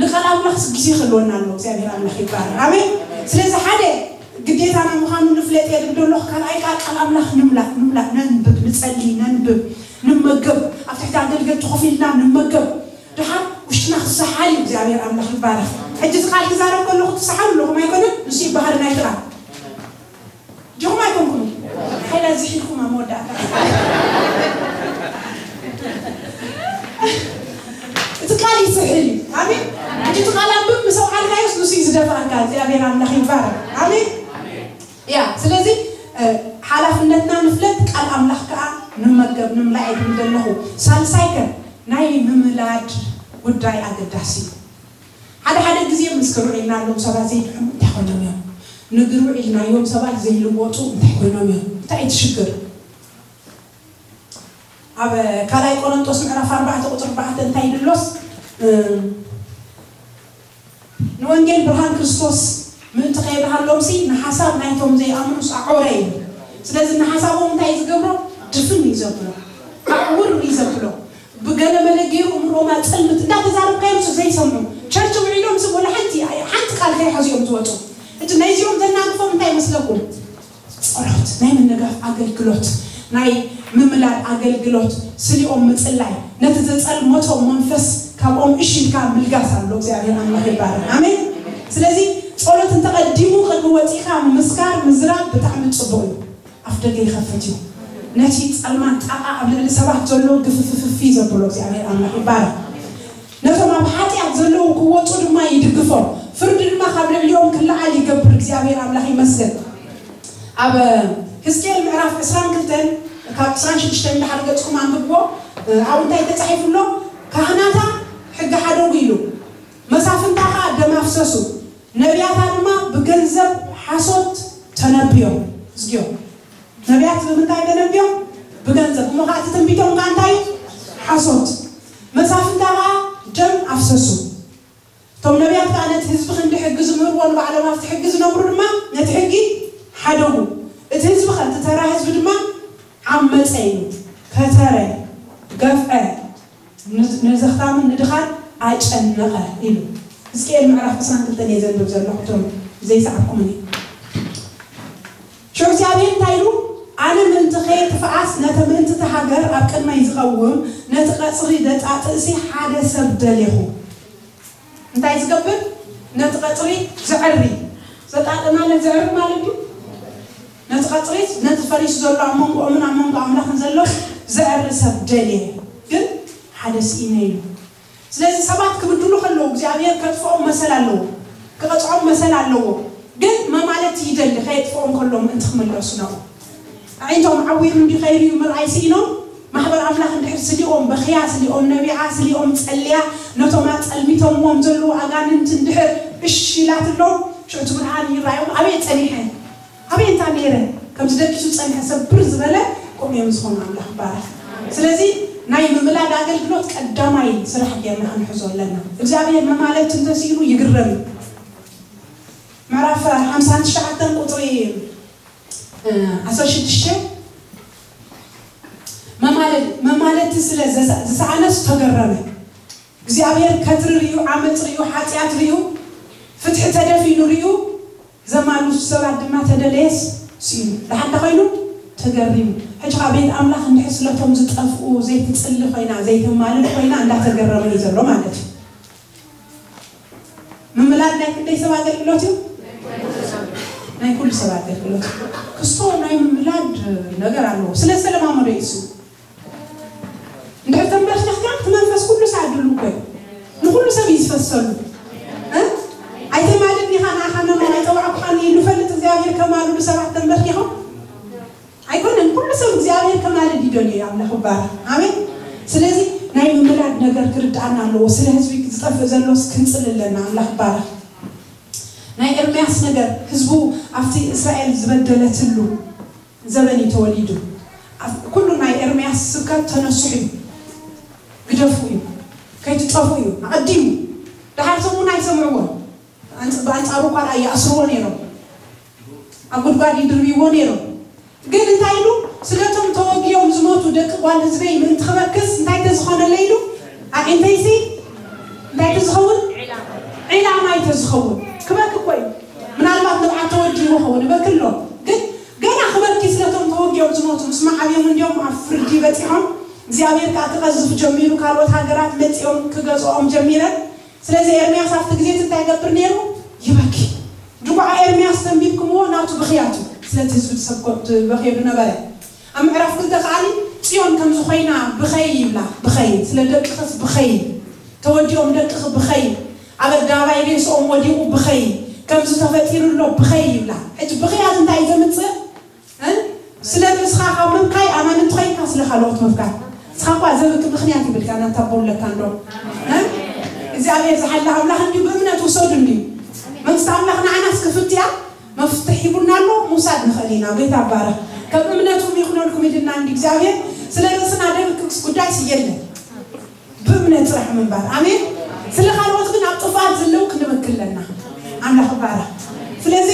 ንቃል ኣምላኽ ግዜ ክህልወና ኣለዎ። እግዚኣብሔር ኣምላኽ ይባረክ። ኣሜን። ስለዚ ሓደ ግዴታና ምዃኑ ንፍለጥ እየ ዝብል ዘለኹ። ካልኣይ ከዓ ቃል ኣምላኽ ንምላእ፣ ንምላእ፣ ነንብብ፣ ንጸሊ፣ ነንብብ፣ ንመገብ፣ ኣብ ትሕቲ ኣገልገልቲ ኮፍ ኢልና ንመገብ። ድሓር ውሽጥና ክሰሓል እዩ። እግዚኣብሔር ኣምላኽ ይባረክ። ሕጂ እዚ ቃል ክዛረብ ከለኹ ትሰሓሉ ኣለኹም ኣይኮነን? ንሱ ይበሃል ናይ ቃል ዲኹም ኣይኮንኩም? ሓይላ ዝሒልኩም ኣብ መወዳእታ። እቲ ቃል ይስሕል እዩ። ኣሜን። ሕጂ እቲ ቃል ኣንብብ፣ ምስ ኣውዓልካዮስ ንሱ እዩ ዝደፍኣካ። እግዚኣብሔር ኣምላኽ ይባረክ። ኣሜን። ያ፣ ስለዚ፣ እ፣ ሓላፍነትና ንፍለጥ፣ ቃል ኣምላኽ ከኣ ንመገብ፣ ንምላእ እየ ዝብል ዘለኹ። ሳልሳይ ከ፣ ናይ ምምላድ ጉዳይ ኣገዳሲ እዩ። ሓደ ሓደ ግዜ ምስ ክሩዕ ኢልና ኣለዉ ሰባት ዘይድሕኑ እንታይ ኮይኖም እዮም? ንግሩዕ ኢልናዮም ሰባት ዘይልወጡ እንታይ ኮይኖም እዮም? እንታይ እዩ እቲ ሽግር? ኣብ ካልኣይ ቆሮንጦስ ምዕራፍ ኣርባዕተ ቁጽሪ ኣርባዕተ እንታይ ይብሎስ፣ እ፣ ንወንጌል ብርሃን ክርስቶስ ምእንቲ ከየብርሃሎምሲ ንሓሳብ ናይቶም ዘይኣምኑስ ኣዖረ እዩ። ስለዚ ንሓሳቦም እንታይ እዩ ዝገብሮ? ድፍን እዩ ዘብሎ። ኣዕውር እዩ ዘብሎ። ብገለ መለ ገይሩ እምሮማ ጽልምት እንዳተዛረብካዮም ሱ ዘይሰምዑ። ቸርች ውዒሎም ሱ ወላ ሓንቲ፣ ሓንቲ ቃል ከይሓዙ እዮም ዝወጹ። እቲ ናይዚኦም ዘናግፎም እንታይ ይመስለኩም? ጸሎት፣ ናይ ምንጋፍ ኣገልግሎት፣ ናይ ምምላድ ኣገልግሎት፣ ስሊኦም ምጽላይ፣ ነቲ ዘጸልመቶም መንፈስ ካብኦም እሺ ኢልካ ምልጋስ ኣሎ። እግዚኣብሔር ኣምላኽ ይባረክ። ኣሜን። ስለዚ ጸሎት እንተቐዲሙ ቅድሚ ወጺእካ ምምስካር፣ ምዝራብ ብጣዕሚ ጽቡቕ እዩ። ኣፍ ደገ ይኸፍት እዩ። ነቲ ጸልማት ጣቓ ኣብ ልዕሊ ሰባት ዘሎ ግፍፍፍፍ እዩ ዘብሎ። እግዚኣብሔር ኣምላኽ ይባረክ። ነቶም ኣብ ሓጢኣት ዘለዉ ክወጹ ድማ ይድግፎም። ፍርዲ ድማ ካብ ልዕሊኦም ክለዓል ይገብር። እግዚኣብሔር ኣምላኽ ይመስገን። ኣብ ሕዝቅኤል ምዕራፍ ዕስራን ክልተን ካብ ዕስራን ሽዱሽተን እንድሕር ገጽኩም ኣንብብዎ፣ ኣብኡ እንታይ ተጻሒፉ ኣሎ? ካህናታ ሕጊ ሓደጉ ኢሉ፣ መሳፍንታ ኸኣ ደም ኣፍሰሱ፣ ነቢያታ ድማ ብገንዘብ ሓሶት ተነብዮም። እዝግዮ፣ ነቢያት ብምንታይ ተነብዮም? ብገንዘብ። እሞ ኸኣ እቲ ትንቢቶም ከኣ እንታይ እዩ? ሓሶት። መሳፍንታ ኸኣ ደም ኣፍሰሱ። እቶም ነቢያት ከኣ ነቲ ህዝቢ ክንዲ ሕጊ ዝምህርዎ ንባዕሎም ኣብቲ ሕጊ ዝነብሩ ድማ ነቲ ሕጊ ሓደጉ። እቲ ህዝቢ ኸ፣ እቲ ተራ ህዝቢ ድማ ዓመጸ ኢሉ፣ ከተረ፣ ገፍዐ፣ ን-፣ ንዘኽታምን ንድኻን ኣጨነቐ ኢሉ። ሕዝቅኤል ምዕራፍ ዕስራን ክልተን እየ ዘንብብ ዘለኹ፣ እቶም ዘይሰዓብኩምኒ። ሽዑ እግዚኣብሔር እንታይ ኢሉ? ኣነ ምእንቲ ከየጥፍኣስ ነቲ ምእንቲ እታ ሃገር ኣብ ቅድመይ ዝቐውም ነቲ ቀጽሪ ዘጣጥእሲ ሓደ ሰብ ደሌኹ። እንታይ ዝገብር? ነቲ ቀጽሪ ዘዐሪ። ዘጣጥእ ማለት ዘዐሪ ማለት እዩ። ነቲ ቀጽሪ፣ ነቲ ፈሪሱ ዘሎ ኣብ መንጎኦምን ኣብ መንጎ ኣምላኽን ዘሎ ዘዐሪ ሰብ ደልየ፣ ግን ሓደ ስኢነ ኢሉ። ስለዚ ሰባት ክብድሉ ከለዉ እግዚኣብሔር ከጥፍኦም መሰል ኣለዎ፣ ክቐጽዖም መሰል ኣለዎ። ግን መማለቲ ይደሊ ከየጥፍኦም ከሎ ምእንቲ ክምለሱ ናብኡ። ኣዒንቶም ዓዊሩ እንዲ ከይርእዩ ምርኣይ ስኢኖም፣ ማሕበር ኣምላኽ እንድሕር ስሊኦም በኽያ፣ ስሊኦም ነቢዓ፣ ስሊኦም ጸልያ፣ ነቶም ኣጸልሚቶምዎም ዘለዉ ኣጋንንቲ እንድሕር እሺ ኢላትሎም፣ ሽዑ እቲ ብርሃን ይረኣዮም። ኣበይ ጸኒሐ? ኣበይ እንታ ነይረ? ከምዚ ደቂሱ ጸኒሐ ሰብር ዝበለ ከምኡ እዮም ዝኾኑ። ኣምላኽ ይባረኽ። ስለዚ ናይ ምምላድ ኣገልግሎት ቀዳማይ ስራሕ ጌርና ክንሕዞ ኣለና። እግዚኣብሔር መማለቲ እንተስኢኑ ይግረም እዩ። ምዕራፍ ሓምሳን ትሽዓተን ቁፅሪ ዓሰርተ ሽዱሽተ መማለድ መማለቲ ስለ ዝሰኣነስ ተገረመ። እግዚኣብሔር ከትሪ ርዩ፣ ዓመፅ ርዩ፣ ሓጢኣት ርዩ፣ ፍትሒ ተደፊኑ ርዩ፣ ዘማሉ ሰባት ድማ ተደለየስ ስኢኑ። ደሓን ኮይኑ ተገሪሙ። ሕጂ ከዓ ቤት ኣምላኽ እንድሕር ስለቶም ዝጠፍኡ ዘይትፅሊ ኮይና ዘይተማልድ ኮይና እንዳተገረመ እዩ ዘሎ ማለት እዩ። ምምላድ ናይ ክንደይ ሰብ ኣገልግሎት እዩ? ናይ ኩሉ ሰብ ኣገልግሎት። ክስቶ ናይ ምምላድ ነገር ኣለዎ። ስለ ዝተለማመዶ እዩ እሱ። እንድሕር ተንበርኪኽካ እቲ መንፈስ ኩሉ ሰብ ኣድሉ እኮ እዩ። ንኩሉ ሰብ እዩ ዝፈሰሉ። እ? ኣይተማልድ ዲኻ ንኣኻ መማል ኣይፀዋዕኩኻን ኢሉ ፈልጥ እግዚኣብሔር ከማልዱ ሰባት ተንበርኪኾም ኣይኮነን። ኩሉ ሰብ እግዚኣብሔር ከማልድ ይደልዩ እዩ። ኣምላኽ ይባረኽ። ኣሜን። ስለዚ ናይ ምምላድ ነገር ክርድኣና ኣለዎ። ስለ ህዝቢ ዝጠፍእ ዘሎስ ክንፅሊ ኣለና። ኣምላኽ ይባረኽ። ናይ ኤርምያስ ነገር ህዝቡ ኣብቲ እስራኤል ዝበደለትሉ ዘበን እዩ ተወሊዱ። ኣብ ኩሉ ናይ ኤርምያስ ስብከት ተነስሑ እዩ፣ ግደፉ እዩ፣ ከይትጠፉ እዩ ኣቐዲሙ። ደሓር ሰሙን ኣይሰምዕዎን። ኣንጽ- ብኣንጻሩ እኳ ደኣ ይኣስርዎ ነይሮም፣ ኣብ ጉድጓድ ይድርብይዎ ነይሮም። ግን እንታይ ኢሉ? ስለቶም ተወጊኦም ዝሞቱ ደቂ ጓል ህዝበይ ምእንቲ ክበክስ እንታይ ተዝኾነለይ ኢሉ? ኣዒንተይሲ እንታይ ተዝኸውን? ዒላማይ ተዝኸውን። ክበኪ እኮ እዩ። ምናልባት ንብዓት ተወዲእዎ ኸውን፣ እበኪ ኣሎ። ግን ገና ክበኪ ስለቶም ተወጊኦም ዝሞቱ ምስ መዓብዮም እንዲዮም ኣብ ፍርዲ በጺሖም። እግዚኣብሔር ከዓ ክቐዝፍ ጀሚሩ፣ ካልኦት ሃገራት መጺኦም ክገዝኦም ጀሚረን። ስለዚ ኤርምያስ ኣብቲ ግዜ እቲ እንታይ ይገብር ነይሩ? ይበኪ። ድጉዓ ኤርምያስ ተንቢብክምዎ ናቱ ብኽያቱ ስለቲ ህዝቢ ትሰብኮ ትበኽየሉ ነበረ። ኣብ ምዕራፍ ክልተ ከዓኒ ጽዮን ከምዚ ኮይና ብኸይ ይብላ፣ ብኸይ ስለ ደቅኽስ ብኸይ ተወዲኦም ደቅኺ ብኸይ ኣብ ኣደባባይ ሬስኦም ወዲቑ ብኸይ ከምዚ ተፈጢሩ ኣሎ ብኸይ ይብላ። ሕጂ ብኽያት እንታይ እዩ ዘምጽእ? እ? ስለ ርእስኻ ካብ ምብካይ ኣማን እንተኾይንካ ስለ ካልኦት ምብካይ። ንስኻ እኳ ዘብኪ ምኽንያት ይብልካ ናታ ቦለካ እንዶ። እ? እግዚኣብሔር ዝሓላ ኣምላኽ እንዲሁ ብእምነት ውሰዱ እንዲሁ። መንግስቲ ኣምላኽ ንዓናስ ክፍትያ መፍትሕ ሂቡና ኣሎ፣ ምውሳድ ንኽእል ኢና። ጎይታ ይባረኽ። ከም እምነትኩም ይኹነልኩም ኢልና እንዲ እግዚኣብሔር ስለ ርእስና ደብክስ ጉዳይስ የለን። ብእምነት ጥራሕ ምንባር። ኣሜን። ስለ ካልኦት ግን ኣብ ጥፍኣት ዘለዉ ክንበኪ ኣለና። ኣምላኽ ይባረኽ። ስለዚ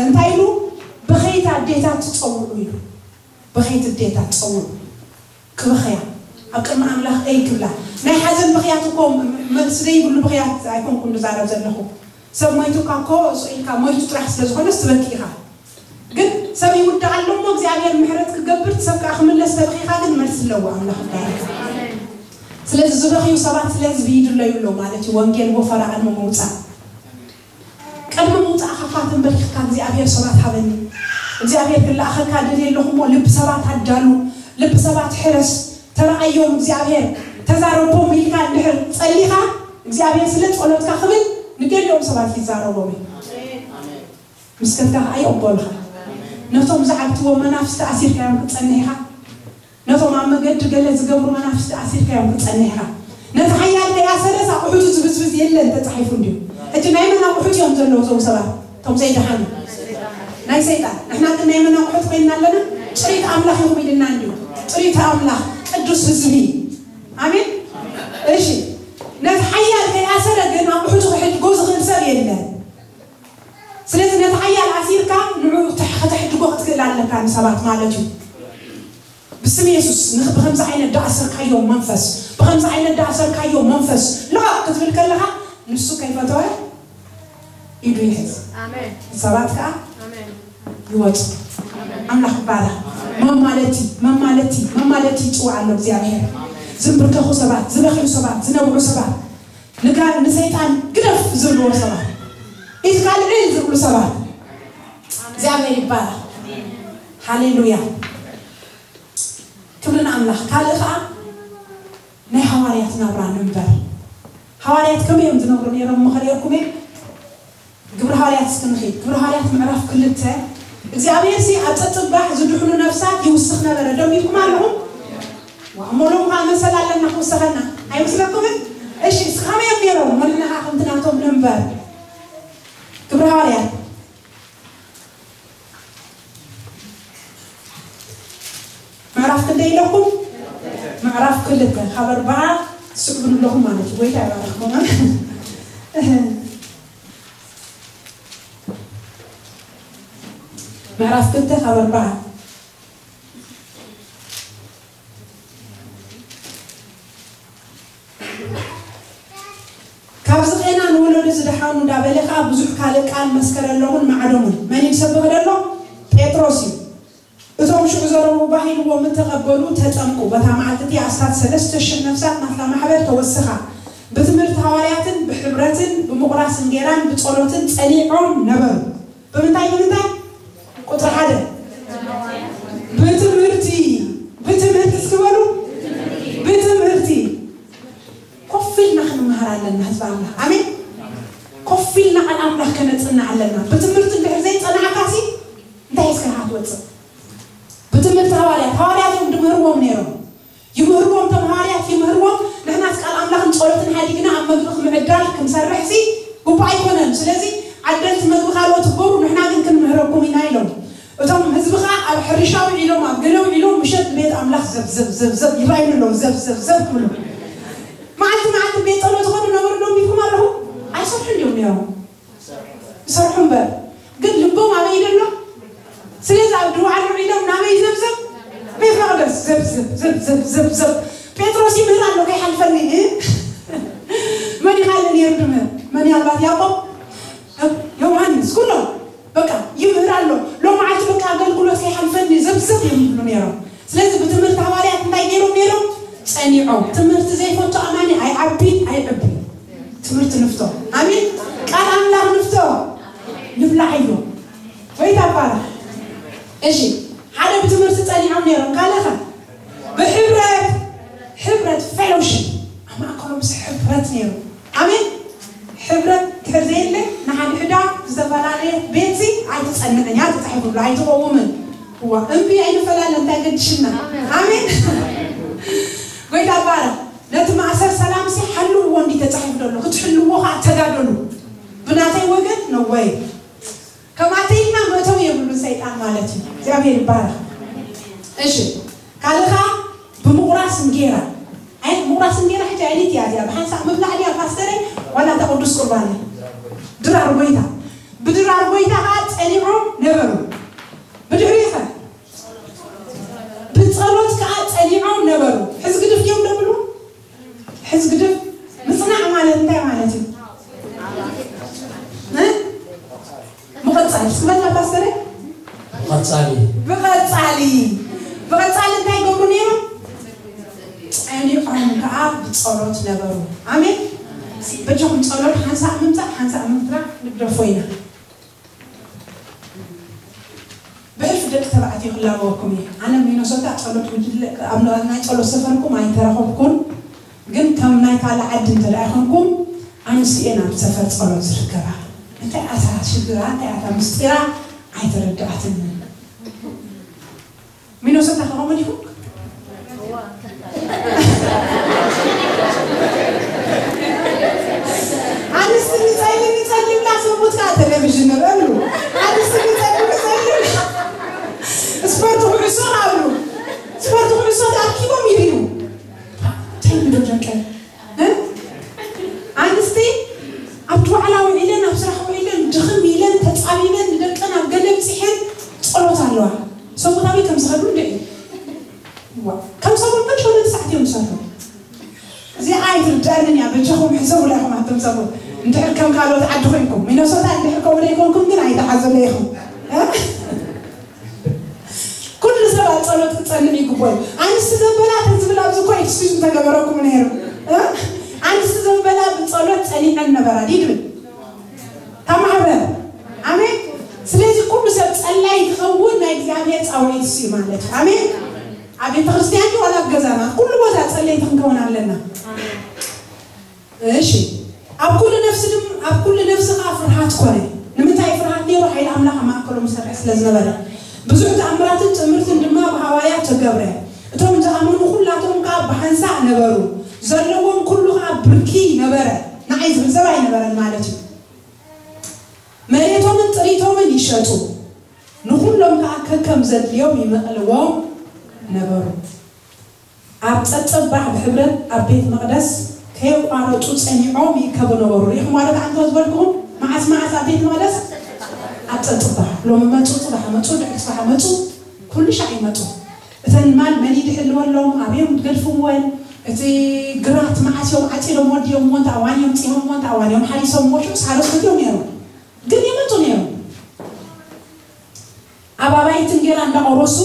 እንታይ ኢሉ? በኸይቲ ኣዴታት ትጸውዑ ኢሉ። በኸይቲ ኣዴታት ትጸውዑ። ክበኽያ ኣብ ቅድሚ ኣምላኽ እይ ክብላ። ናይ ሓዘን ብኽያት እኮ መልሲ ዘይብሉ ብኽያት ኣይኮንኩን ዝዛረብ ዘለኹ። ሰብ ሞይቱካ እኮ ስቕ ኢልካ ሞይቱ ጥራሕ ስለ ዝኾነስ ትበኪ ኢኻ። ግን ሰብ ይውዳእ ኣሎ እሞ እግዚኣብሔር ምሕረት ክገብር ሰብ ከዓ ክምለስ ተበኺኻ ግን መልሲ ኣለዎ ኣምላኽ ይባረክ። ስለዚ ዝበኽዩ ሰባት ስለዚ ይድለዩ ኣሎ ማለት እዩ። ወንጌል ወፈራ ቅድሚ ምውፃእ ቅድሚ ምውፃእካ እኳ ተንበርኪኽካ እግዚኣብሔር ሰባት ሃበኒ እግዚኣብሔር ክለኣኸካ ደልየ ኣለኹ እሞ ልቢ ሰባት ኣዳሉ ልቢ ሰባት ሕረስ ተረኣዮም እግዚኣብሔር ተዛረቦም ኢልካ እንድሕር ፀሊኻ እግዚኣብሔር ስለ ፀሎትካ ክብል ንገሊኦም ሰባት ይዛረቦም እዩ። ምስከትካ ከዓ ይቕበሉኻ። ነቶም ዝዓግትዎም መናፍስቲ ኣሲርካዮም ክትጸንሕ ኢኻ። ነቶም ኣብ መገዲ ገለ ዝገብሩ መናፍስቲ ኣሲርካዮም ክትጸንሕ ኢኻ። ነቲ ሓያል ከይኣሰረስ ኣቑሑቱ ዝብዝብዝ የለን ተጻሒፉ እንድዩ። ሕጂ ናይ መን ኣቑሑት እዮም ዘለዉ እዞም ሰባት? እቶም ዘይደሓኑ ናይ ሰይጣን። ንሕና ግን ናይ መን ኣቑሑት ኮይንና ኣለና? ጥሪት ኣምላኽ ኢኹም ኢልና እንድዩ። ጥሪት ኣምላኽ፣ ቅዱስ ህዝቢ። ኣሜን። እሺ፣ ነቲ ሓያል ከይኣሰረ ግን ኣቑሑቱ ክሕድጎ ዝኽእል ሰብ የለን። ስለዚ ነቲ ሓያል ኣሲርካ ንዑ ተሕ- ከተሕድጎ ክትክእል ኣለካ ንሰባት ማለት እዩ። ብስም የሱስ ንኽ- ብኸምዚ ዓይነት ዳእሰርካዮ መንፈስ ብኸምዚ ዓይነት ዳእሰርካዮ መንፈስ ልቐቕ ክትብል ከለኻ ንሱ ከይፈተወ ኢዱ ይሕዝ። ኣሜን። ሰባት ከዓ ኣሜን። ይወፁ። ኣምላኽ ይባረኽ። መማለቲ መማለቲ መማለቲ ይፅዋዕ ኣሎ እግዚኣብሔር። ዝንብርከኹ ሰባት፣ ዝበኽዩ ሰባት፣ ዝነብዑ ሰባት፣ ንጋ ንሰይጣን ግደፍ ዝብልዎ ሰባት፣ ኢድካ ልዕል ዝብሉ ሰባት እግዚኣብሔር ይባረኽ። ሃሌሉያ። ክብሪ ንኣምላኽ። ካልእ ከዓ ናይ ሃዋርያት ናብራ ንንበር። ሃዋርያት ከመይ እዮም ዝነብሩ ነይሮም? ምኸርእየኩም እየ። ግብሪ ሃዋርያት እስኪ ንኺድ። ግብሪ ሃዋርያት ምዕራፍ ክልተ እግዚኣብሔር ሲ ኣብ ጸጽባሕ ዝድሕኑ ነፍሳት ይውስኽ ነበረ። ደሚኩም ኣለኹም? ዋእ፣ እሞ ሎም ከዓ መሰል ኣለና ክውሰኸና ኣይመስለኩምን? እሺ፣ እስኪ ከመይ እዮም ነይሮም? ወንሕና ከዓ ከምቲ ናቶም ንንበር። ግብረ ሃዋርያት ምዕራፍ ክንደይ ኢለኩም? ምዕራፍ ክልተ ካብ ኣርባዓ ስዕቡ ኣለኹም ማለት እዩ። ጎይታ ይባርኽኩም። ምዕራፍ ክልተ ካብ ኣርባዓ። ካብዚ ኸይና ንወለዶ ዝደሓኑ እንዳበለ ኸዓ ብዙሕ ካልእ ቃል መስከረሎምን ማዕዶምን። መን እዩ ዝሰብኽ ዘሎ? ጴጥሮስ እዩ። እቶም ሽዑ ዘረቡ ባሂልዎም እንተቐበሉ ተጠምቁ። በታ መዓልቲ እቲኣ ኣስታት ሰለስተ ሽሕ ነፍሳት ናብታ ማሕበር ተወስኻ። ብትምህርቲ ሃዋርያትን ብሕብረትን ብምቑራስ እንጌራን ብጸሎትን ጸኒዖም ነበሩ። ብምንታይ ብምንታይ? ቁጽሪ ሓደ። ብትምህርቲ። ብትምህርቲ እስኪ በሉ። ብትምህርቲ። ኮፍ ኢልና ክንመሃር ኣለና ህዝቢ ኣምላኽ። ኣሜን። ኮፍ ኢልና ቃል ኣምላኽ ከነጽንዕ ኣለና። ብትምህርቲ እንድሕር ዘይጸናዕካሲ እንታይ እስከ ክትወጽእ? ብትምህርቲ ሃዋርያት፣ ሃዋርያት እዮም ድምህርዎም ነይሮም። ይምህርዎም፣ እቶም ሃዋርያት ይምህርዎም። ንሕናስ ቃል ኣምላኽን ጸሎትን ሓዲግና ኣብ መግቢ ምዕዳል ክንሰርሕሲ ግቡእ ኣይኮነን። ስለዚ ዓደልቲ መግቢ ካልኦት እግበሩ፣ ንሕና ግን ክንምህረኩም ኢና ኢሎም። እቶም ህዝቢ ኸዓ ኣብ ሕርሻ ውዒሎም፣ ኣብ ገለ ውዒሎም፣ ምሸት ንቤት ኣምላኽ ዘብ ዘብ ዘብ ዘብ ይረኣዩ ኣለዉ። ዘብ ዘብ ዘብ ክብሉ። መዓልቲ መዓልቲ ቤት ጸሎት ይኸዱ ነበሩ ዶ ኣንቢብኩም ኣለኹም? ኣይሰርሑን እዮም ነይሮም። ይሰርሑ እምበር፣ ግን ልቦም ኣበይ ዘሎ? ስለዚ ኣብ ድዋዓል ውዒሎም ናበይ ዘብዘብ? ቤት መቕደስ ዘብዘብ ዘብዘብ ዘብዘብ። ጴጥሮስ ይምህር ኣሎ ከይሓልፈኒ። እ? መን ይኻለ ነይሩ ድምህር? መን ያልባት ያዕቆብ? ዮሃንስ፣ ኩሎም በቃ ይምህር ኣሎ። ሎመዓልቲ በቃ ኣገልግሎት ከይሓልፈኒ ዘብዘብ እዮም ይብሉ ነይሮም። ስለዚ ብትምህርቲ ሃዋርያት እንታይ ገይሮም ነይሮም? ጸኒዖም። ትምህርቲ ዘይፈቱ ኣማኒ ኣይዓቢ ኣይዕቢ። ትምህርቲ ንፍቶ። ኣሜን። ቃል ኣምላኽ ንፍቶ። ንብላዕ እዩ። ወይ ታባራ። እሺ፣ ሓደ ብትምህርቲ ጸኒዖም ነይሮም። ካልእ ኸ? ብሕብረት፣ ሕብረት፣ ፌሎሺፕ። ኣብ ማእከሎም ምስ ሕብረት ነይሩ። ኣሜን። ሕብረት ድሕር ዘየለ ንሓድሕዳ ዝተፈላለየ ቤትሲ ኣይትጸንዕን እያ፣ ተጻሒፉ ብሎ ኣይትቐውምን። እዋ፣ እምቢ ኣይንፈላለ፣ እንታይ ገድሽና? ኣሜን። ጎይታ ባረ፣ ነቲ ማእሰር ሰላምሲ ሓልውዎ እንዲ ተጻሒፉ ዘሎ፣ ክትሕልዎ ኸዓ ተጋደሉ። ብናተይ ወገን ነወይ። ከምኣተይልና መእተዊ የብሉን ሰይጣን ማለት እዩ። እግዚኣብሔር ይባረክ። እሺ፣ ካልእ ኸዓ ብምቑራስ እንጌራ። ኣይ፣ ምቑራስ እንጌራ ሕጂ ዓይነት እያ እዚኣ። ብሓንሳእ ምብላዕ ድያ ፓስተረይ? ዋላ እታ ቅዱስ ቁርባን እያ። ድራር ጎይታ። ብድራር ጎይታ ኸዓ ጸኒዖም ነበሩ። ብድሕሪኡ ኸ? ብጸሎት ከኣ ጸኒዖም ነበሩ። ሕዚ ግድፍ ድዮም ደብሉ? ሕዚ ግድፍ ምጽናዕ ማለት እንታይ ማለት እዩ? እ? ምቕጻል። እስኪ በላ ፓስተረ። ብቐጻሊ። ብቐጻሊ። ብቐጻሊ እንታይ ይገብሩ ነይሮም? ጸኒዖም ከኣ ብጸሎት ነበሩ። ኣሜን። በጃኹም ጸሎት ሓንሳእ ምምጻእ፣ ሓንሳእ ምምትራፍ ንግደፎ ኢና። ብሕልፊ ደቂ ተባዕትዮ ክላበወኩም እየ። ኣነ ሚነሶታ ጸሎት ጉጅለ፣ ኣብ ናይ ጸሎት ሰፈርኩም ኣይተረኸብኩን፣ ግን ከም ናይ ካልእ ዓዲ እንተ ደኣ ይኾንኩም፣ ኣንስትዮ እየን ኣብ ሰፈር ጸሎት ዝርከባ። እንታይ ኣታ ሽግራ፣ እንታይ ኣታ ምስጢራ ኣይተረድኣትንን። ሚነሶታ ከ ከምኡ ዲኹም? ኣንስቲ ንጸሊ ንጸሊ ኢላ ሰብኡት ከኣ ቴሌቪዥን ንርኢ እብሉ። ኣንስቲ ንጸሊ ንጸሊ ኢላ ስፖርት ኩዕሶ ከኣ እብሉ። ስፖርት ኩዕሶ ተኣኪቦም ይርእዩ። እንታይ ይብሉ ደቀይ? እ? ኣንስቲ ኣብቲ ዋዕላ ውዒለን፣ ኣብ ስራሕ ውዒለን፣ ድኽም ኢለን፣ ተጻቢበን፣ ንደቀን ኣብ ገለ ኣብጺሐን ጸሎት ኣለዋ። ሰብኡት ኣበይ ከም ዝኸዱ እንድዒ። ዋ፣ ከም ሰብኡት በቲ ወለዲ ሰዓት እዮም ዝሰርሑ። እዚኣ ኣይትርድኣንን እያ፣ በጃኹም ሕሰቡላ ኢኹም ኣቶም ሰብኡት። እንድሕር ከም ካልኦት ዓዲ ኮይንኩም፣ ሚነሶታ እንድሕር ከምኡ ዘይኮንኩም ግን ኣይትሓዙለይ ኢኹም። እ? ኩሉ ሰብ ኣብ ጸሎት ክጸንዕ ይግብኦ እዩ። ኣንስቲ ዘበላ ተዝብል ኣብዚ እኮ ኤክስኪዩዝ ምተገበረኩም ነይሩ። እ? ኣንስቲ ዘበላ ብጸሎት ጸኒዐን ነበራ ድዩ ድብል? እታ ማሕበር። ኣሜን። ስለዚ ኩሉ ሰብ ጸላይ ክኸውን ናይ እግዚኣብሔር ጻውዒት እዩ ማለት እዩ። ኣሜን። ኣብ ቤተ ክርስቲያን ዋላ ኣብ ገዛና ኩሉ ቦታ ጸለይቲ ክንከውን ኣለና። እሺ፣ ኣብ ኩሉ ነፍሲ ድም-፣ ኣብ ኩሉ ነፍሲ ኸዓ ፍርሃት ኮነ። ንምንታይ ፍርሃት ነይሩ? ሓይሊ ኣምላኽ ኣብ ማእከሎም ይሰርሕ ስለ ዝነበረ። ብዙሕ ተኣምራትን ትእምርትን ድማ ብሃዋርያት ተገብረ። እቶም ዝኣመኑ ኩላቶም ከኣ ብሓንሳእ ነበሩ። ዘለዎም ኩሉ ኸኣ ብርኪ ነበረ። ንዓይ ዝብል ሰብ ኣይነበረን ማለት እዩ። መሬቶምን ጥሪቶምን ይሸጡ፣ ንኹሎም ከኣ ከከም ዘድልዮም ይመቕልዎም ነበሩ። ኣብ ጸጸባሕ ብሕብረት ኣብ ቤት መቕደስ ከየቋረጹ ጸኒዖም ይእከቡ ነበሩ። ርኢኹም ማለት ኣንተ ዝበልኩኹም መዓስ መዓስ ኣብ ቤት መቕደስ? ኣብ ጸጸባሕ። ሎሚ መጹ፣ ጽባሕ መጹ፣ ድሕሪ ጽባሕ መጹ፣ ኩሉ ሻዕ ይመጹ። እተን ማል መን ይድሕልወሎም? ኣበዮም ገድፍወን? እቲ ግራት መዓስ እዮም ዓጺዶም ወዲኦም? እሞ እንታይ እዋን እዮም ጺሆም? እሞ እንታይ እዋን እዮም ሓሪሶም? እሞ ሽዑ ሳሮስ ክእትዮም ነይሮም። ግን ይመጹ ነይሮም። ኣብ ኣባይቲ እንጌራ እንዳቆረሱ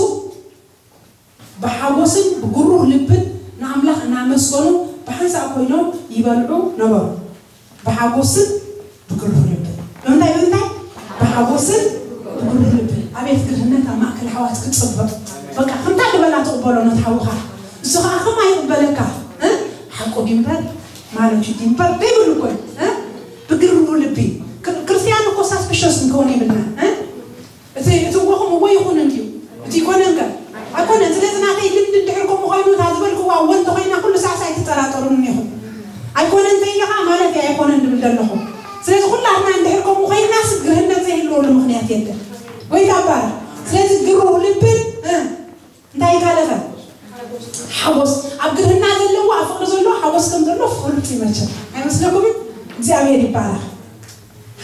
ብሓጎስን ብግሩህ ልብን ንኣምላኽ እናመስገኑ ብሓንሳእ ኮይኖም ይበልዑ ነበሩ። ብሓጎስን ብግሩህ ልብን። ብምንታይ? ብምንታይ? ብሓጎስን ብግሩህ ልብን። ኣቤት ግርህነት ኣብ ማእከል ኣሕዋት ክጽብቕ። በቃ ከምታ ድበላ ትቕበሎ ነቲ ሓውኻ። እሱ ኸዓ ከምኣ ይቕበለካ። እ? ሓቁ ድዩ እምበር፣ ማለት እዩ ድዩ እምበር፣ ዘይብሉ እኮ እዩ። እ? ብግሩህ ልቢ። ክር-፣ ክርስትያን እኮ ሳስፒሸስ ክንከውን የብልና። እ? እቲ፣ እቲ እወኹም እወ ይኹን እንድዩ። እቲ ይኮነን ከ? ኣይኮነን። ስለዚ ናተይ ልምዲ እንድሕር ከምኡ ኮይኑ፣ እታ ዝበልክዋ እወ እንተኾይና፣ ኩሉ ሳዕሳዕ ኣይትጠራጠሩን ኢኹም። ኣይኮነን እንተኢለ ኸዓ ማለት እየ ኣይኮነን ድብል ዘለኹ። ስለዚ ኩላትና እንድሕር ከምኡ ኮይንናስ ግርህነት ዘይህልወሉ ምኽንያት የለን። ጎይታ ይባረኽ። ስለዚ ግሩህ ልብን፣ እ፣ እንታይ ይካለፈ? ሓጎስ። ኣብ ግርህና ዘለዎ፣ ኣብ ፍቕሪ ዘለዎ ሓጎስ ከም ዘሎ ፍሉጥ እዩ መቸም። ኣይመስለኩምን? እግዚኣብሔር ይባረኽ።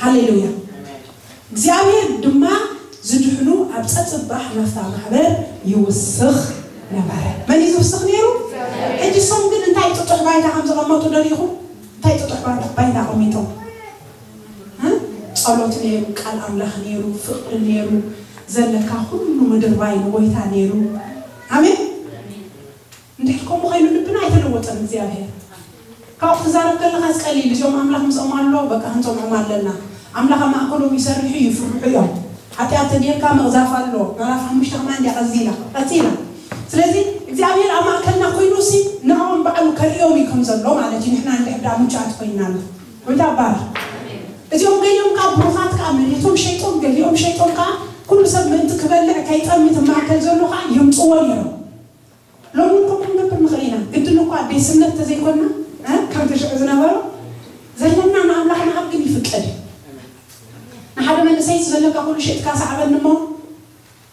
ሃሌሉያ። እግዚኣብሔር ድማ ዝድሕኑ ኣብ ጸጽባሕ ናፍታ ማሕበር ይውስኽ ነበረ። መን እዩ ዝውስኽ ነይሩ? ሕጂ እሶም ግን እንታይ ጥጡሕ ባይታ ከም ዘቐመጡ ደሪኹም? እንታይ ጥጡሕ ባይታ፣ ባይታ ኣቐሚጦም? እ? ጸሎት ነይሩ፣ ቃል ኣምላኽ ነይሩ፣ ፍቕሪ ነይሩ፣ ዘለካ ኩሉ ምድርባይ ንጎይታ ነይሩ። ኣሜን። እንድሕር ከምኡ ኮይኑ ልብና ኣይተለወጠን እግዚኣብሔር። ካብኡ ክትዛረብ ከለኻስ ቀሊል፣ እዚኦም ኣምላኽ ምስኦም ኣሎ፣ በቃ ክንሰምዖም ኣለና። ኣምላኽ ኣብ ማእከሎም ይሰርሕ እዩ፣ ይፍርሑ እዮም። ሓጢኣት ተጌርካ ምቕዛፍ ኣሎ። ምዕራፍ ሓሙሽተ ከማን እንድያ ቀዚላ፣ ቀጺላ። ስለዚ እግዚኣብሔር ኣብ ማእከልና ኮይኑሲ ንዕኦም ባዕሉ ከርእዮም እዩ ከም ዘሎ ማለት እዩ። ንሕና እንድሕር ደኣ ምቹኣት ኮይንና ኣሎ። ጎይታ ይባረኽ። እዚኦም ገሊኦም ከኣ ብሩኻት ከኣ መሬቶም ሸይጦም፣ ገሊኦም ሸይጦም ከኣ ኩሉ ሰብ ምእንቲ ክበልዕ ከይጠሚ እቲ ማእከል ዘሎ ከኣ የምጽዎ ነይሮም። ሎሚ እውን ከምኡ ክንገብር ንኽእል ኢና። ግድን እኳ ቤስነት ተዘይኮንና፣ እ፣ ከምቲ ሽዑ ዝነበሮ ዘለና ንኣምላኽ ምሃብ ግን ይፍቀድ እዩ። ንሓደ መንእሰይ እቲ ዘለካ ኩሉ ሸይጥካ ሰዓበኒ እሞ፣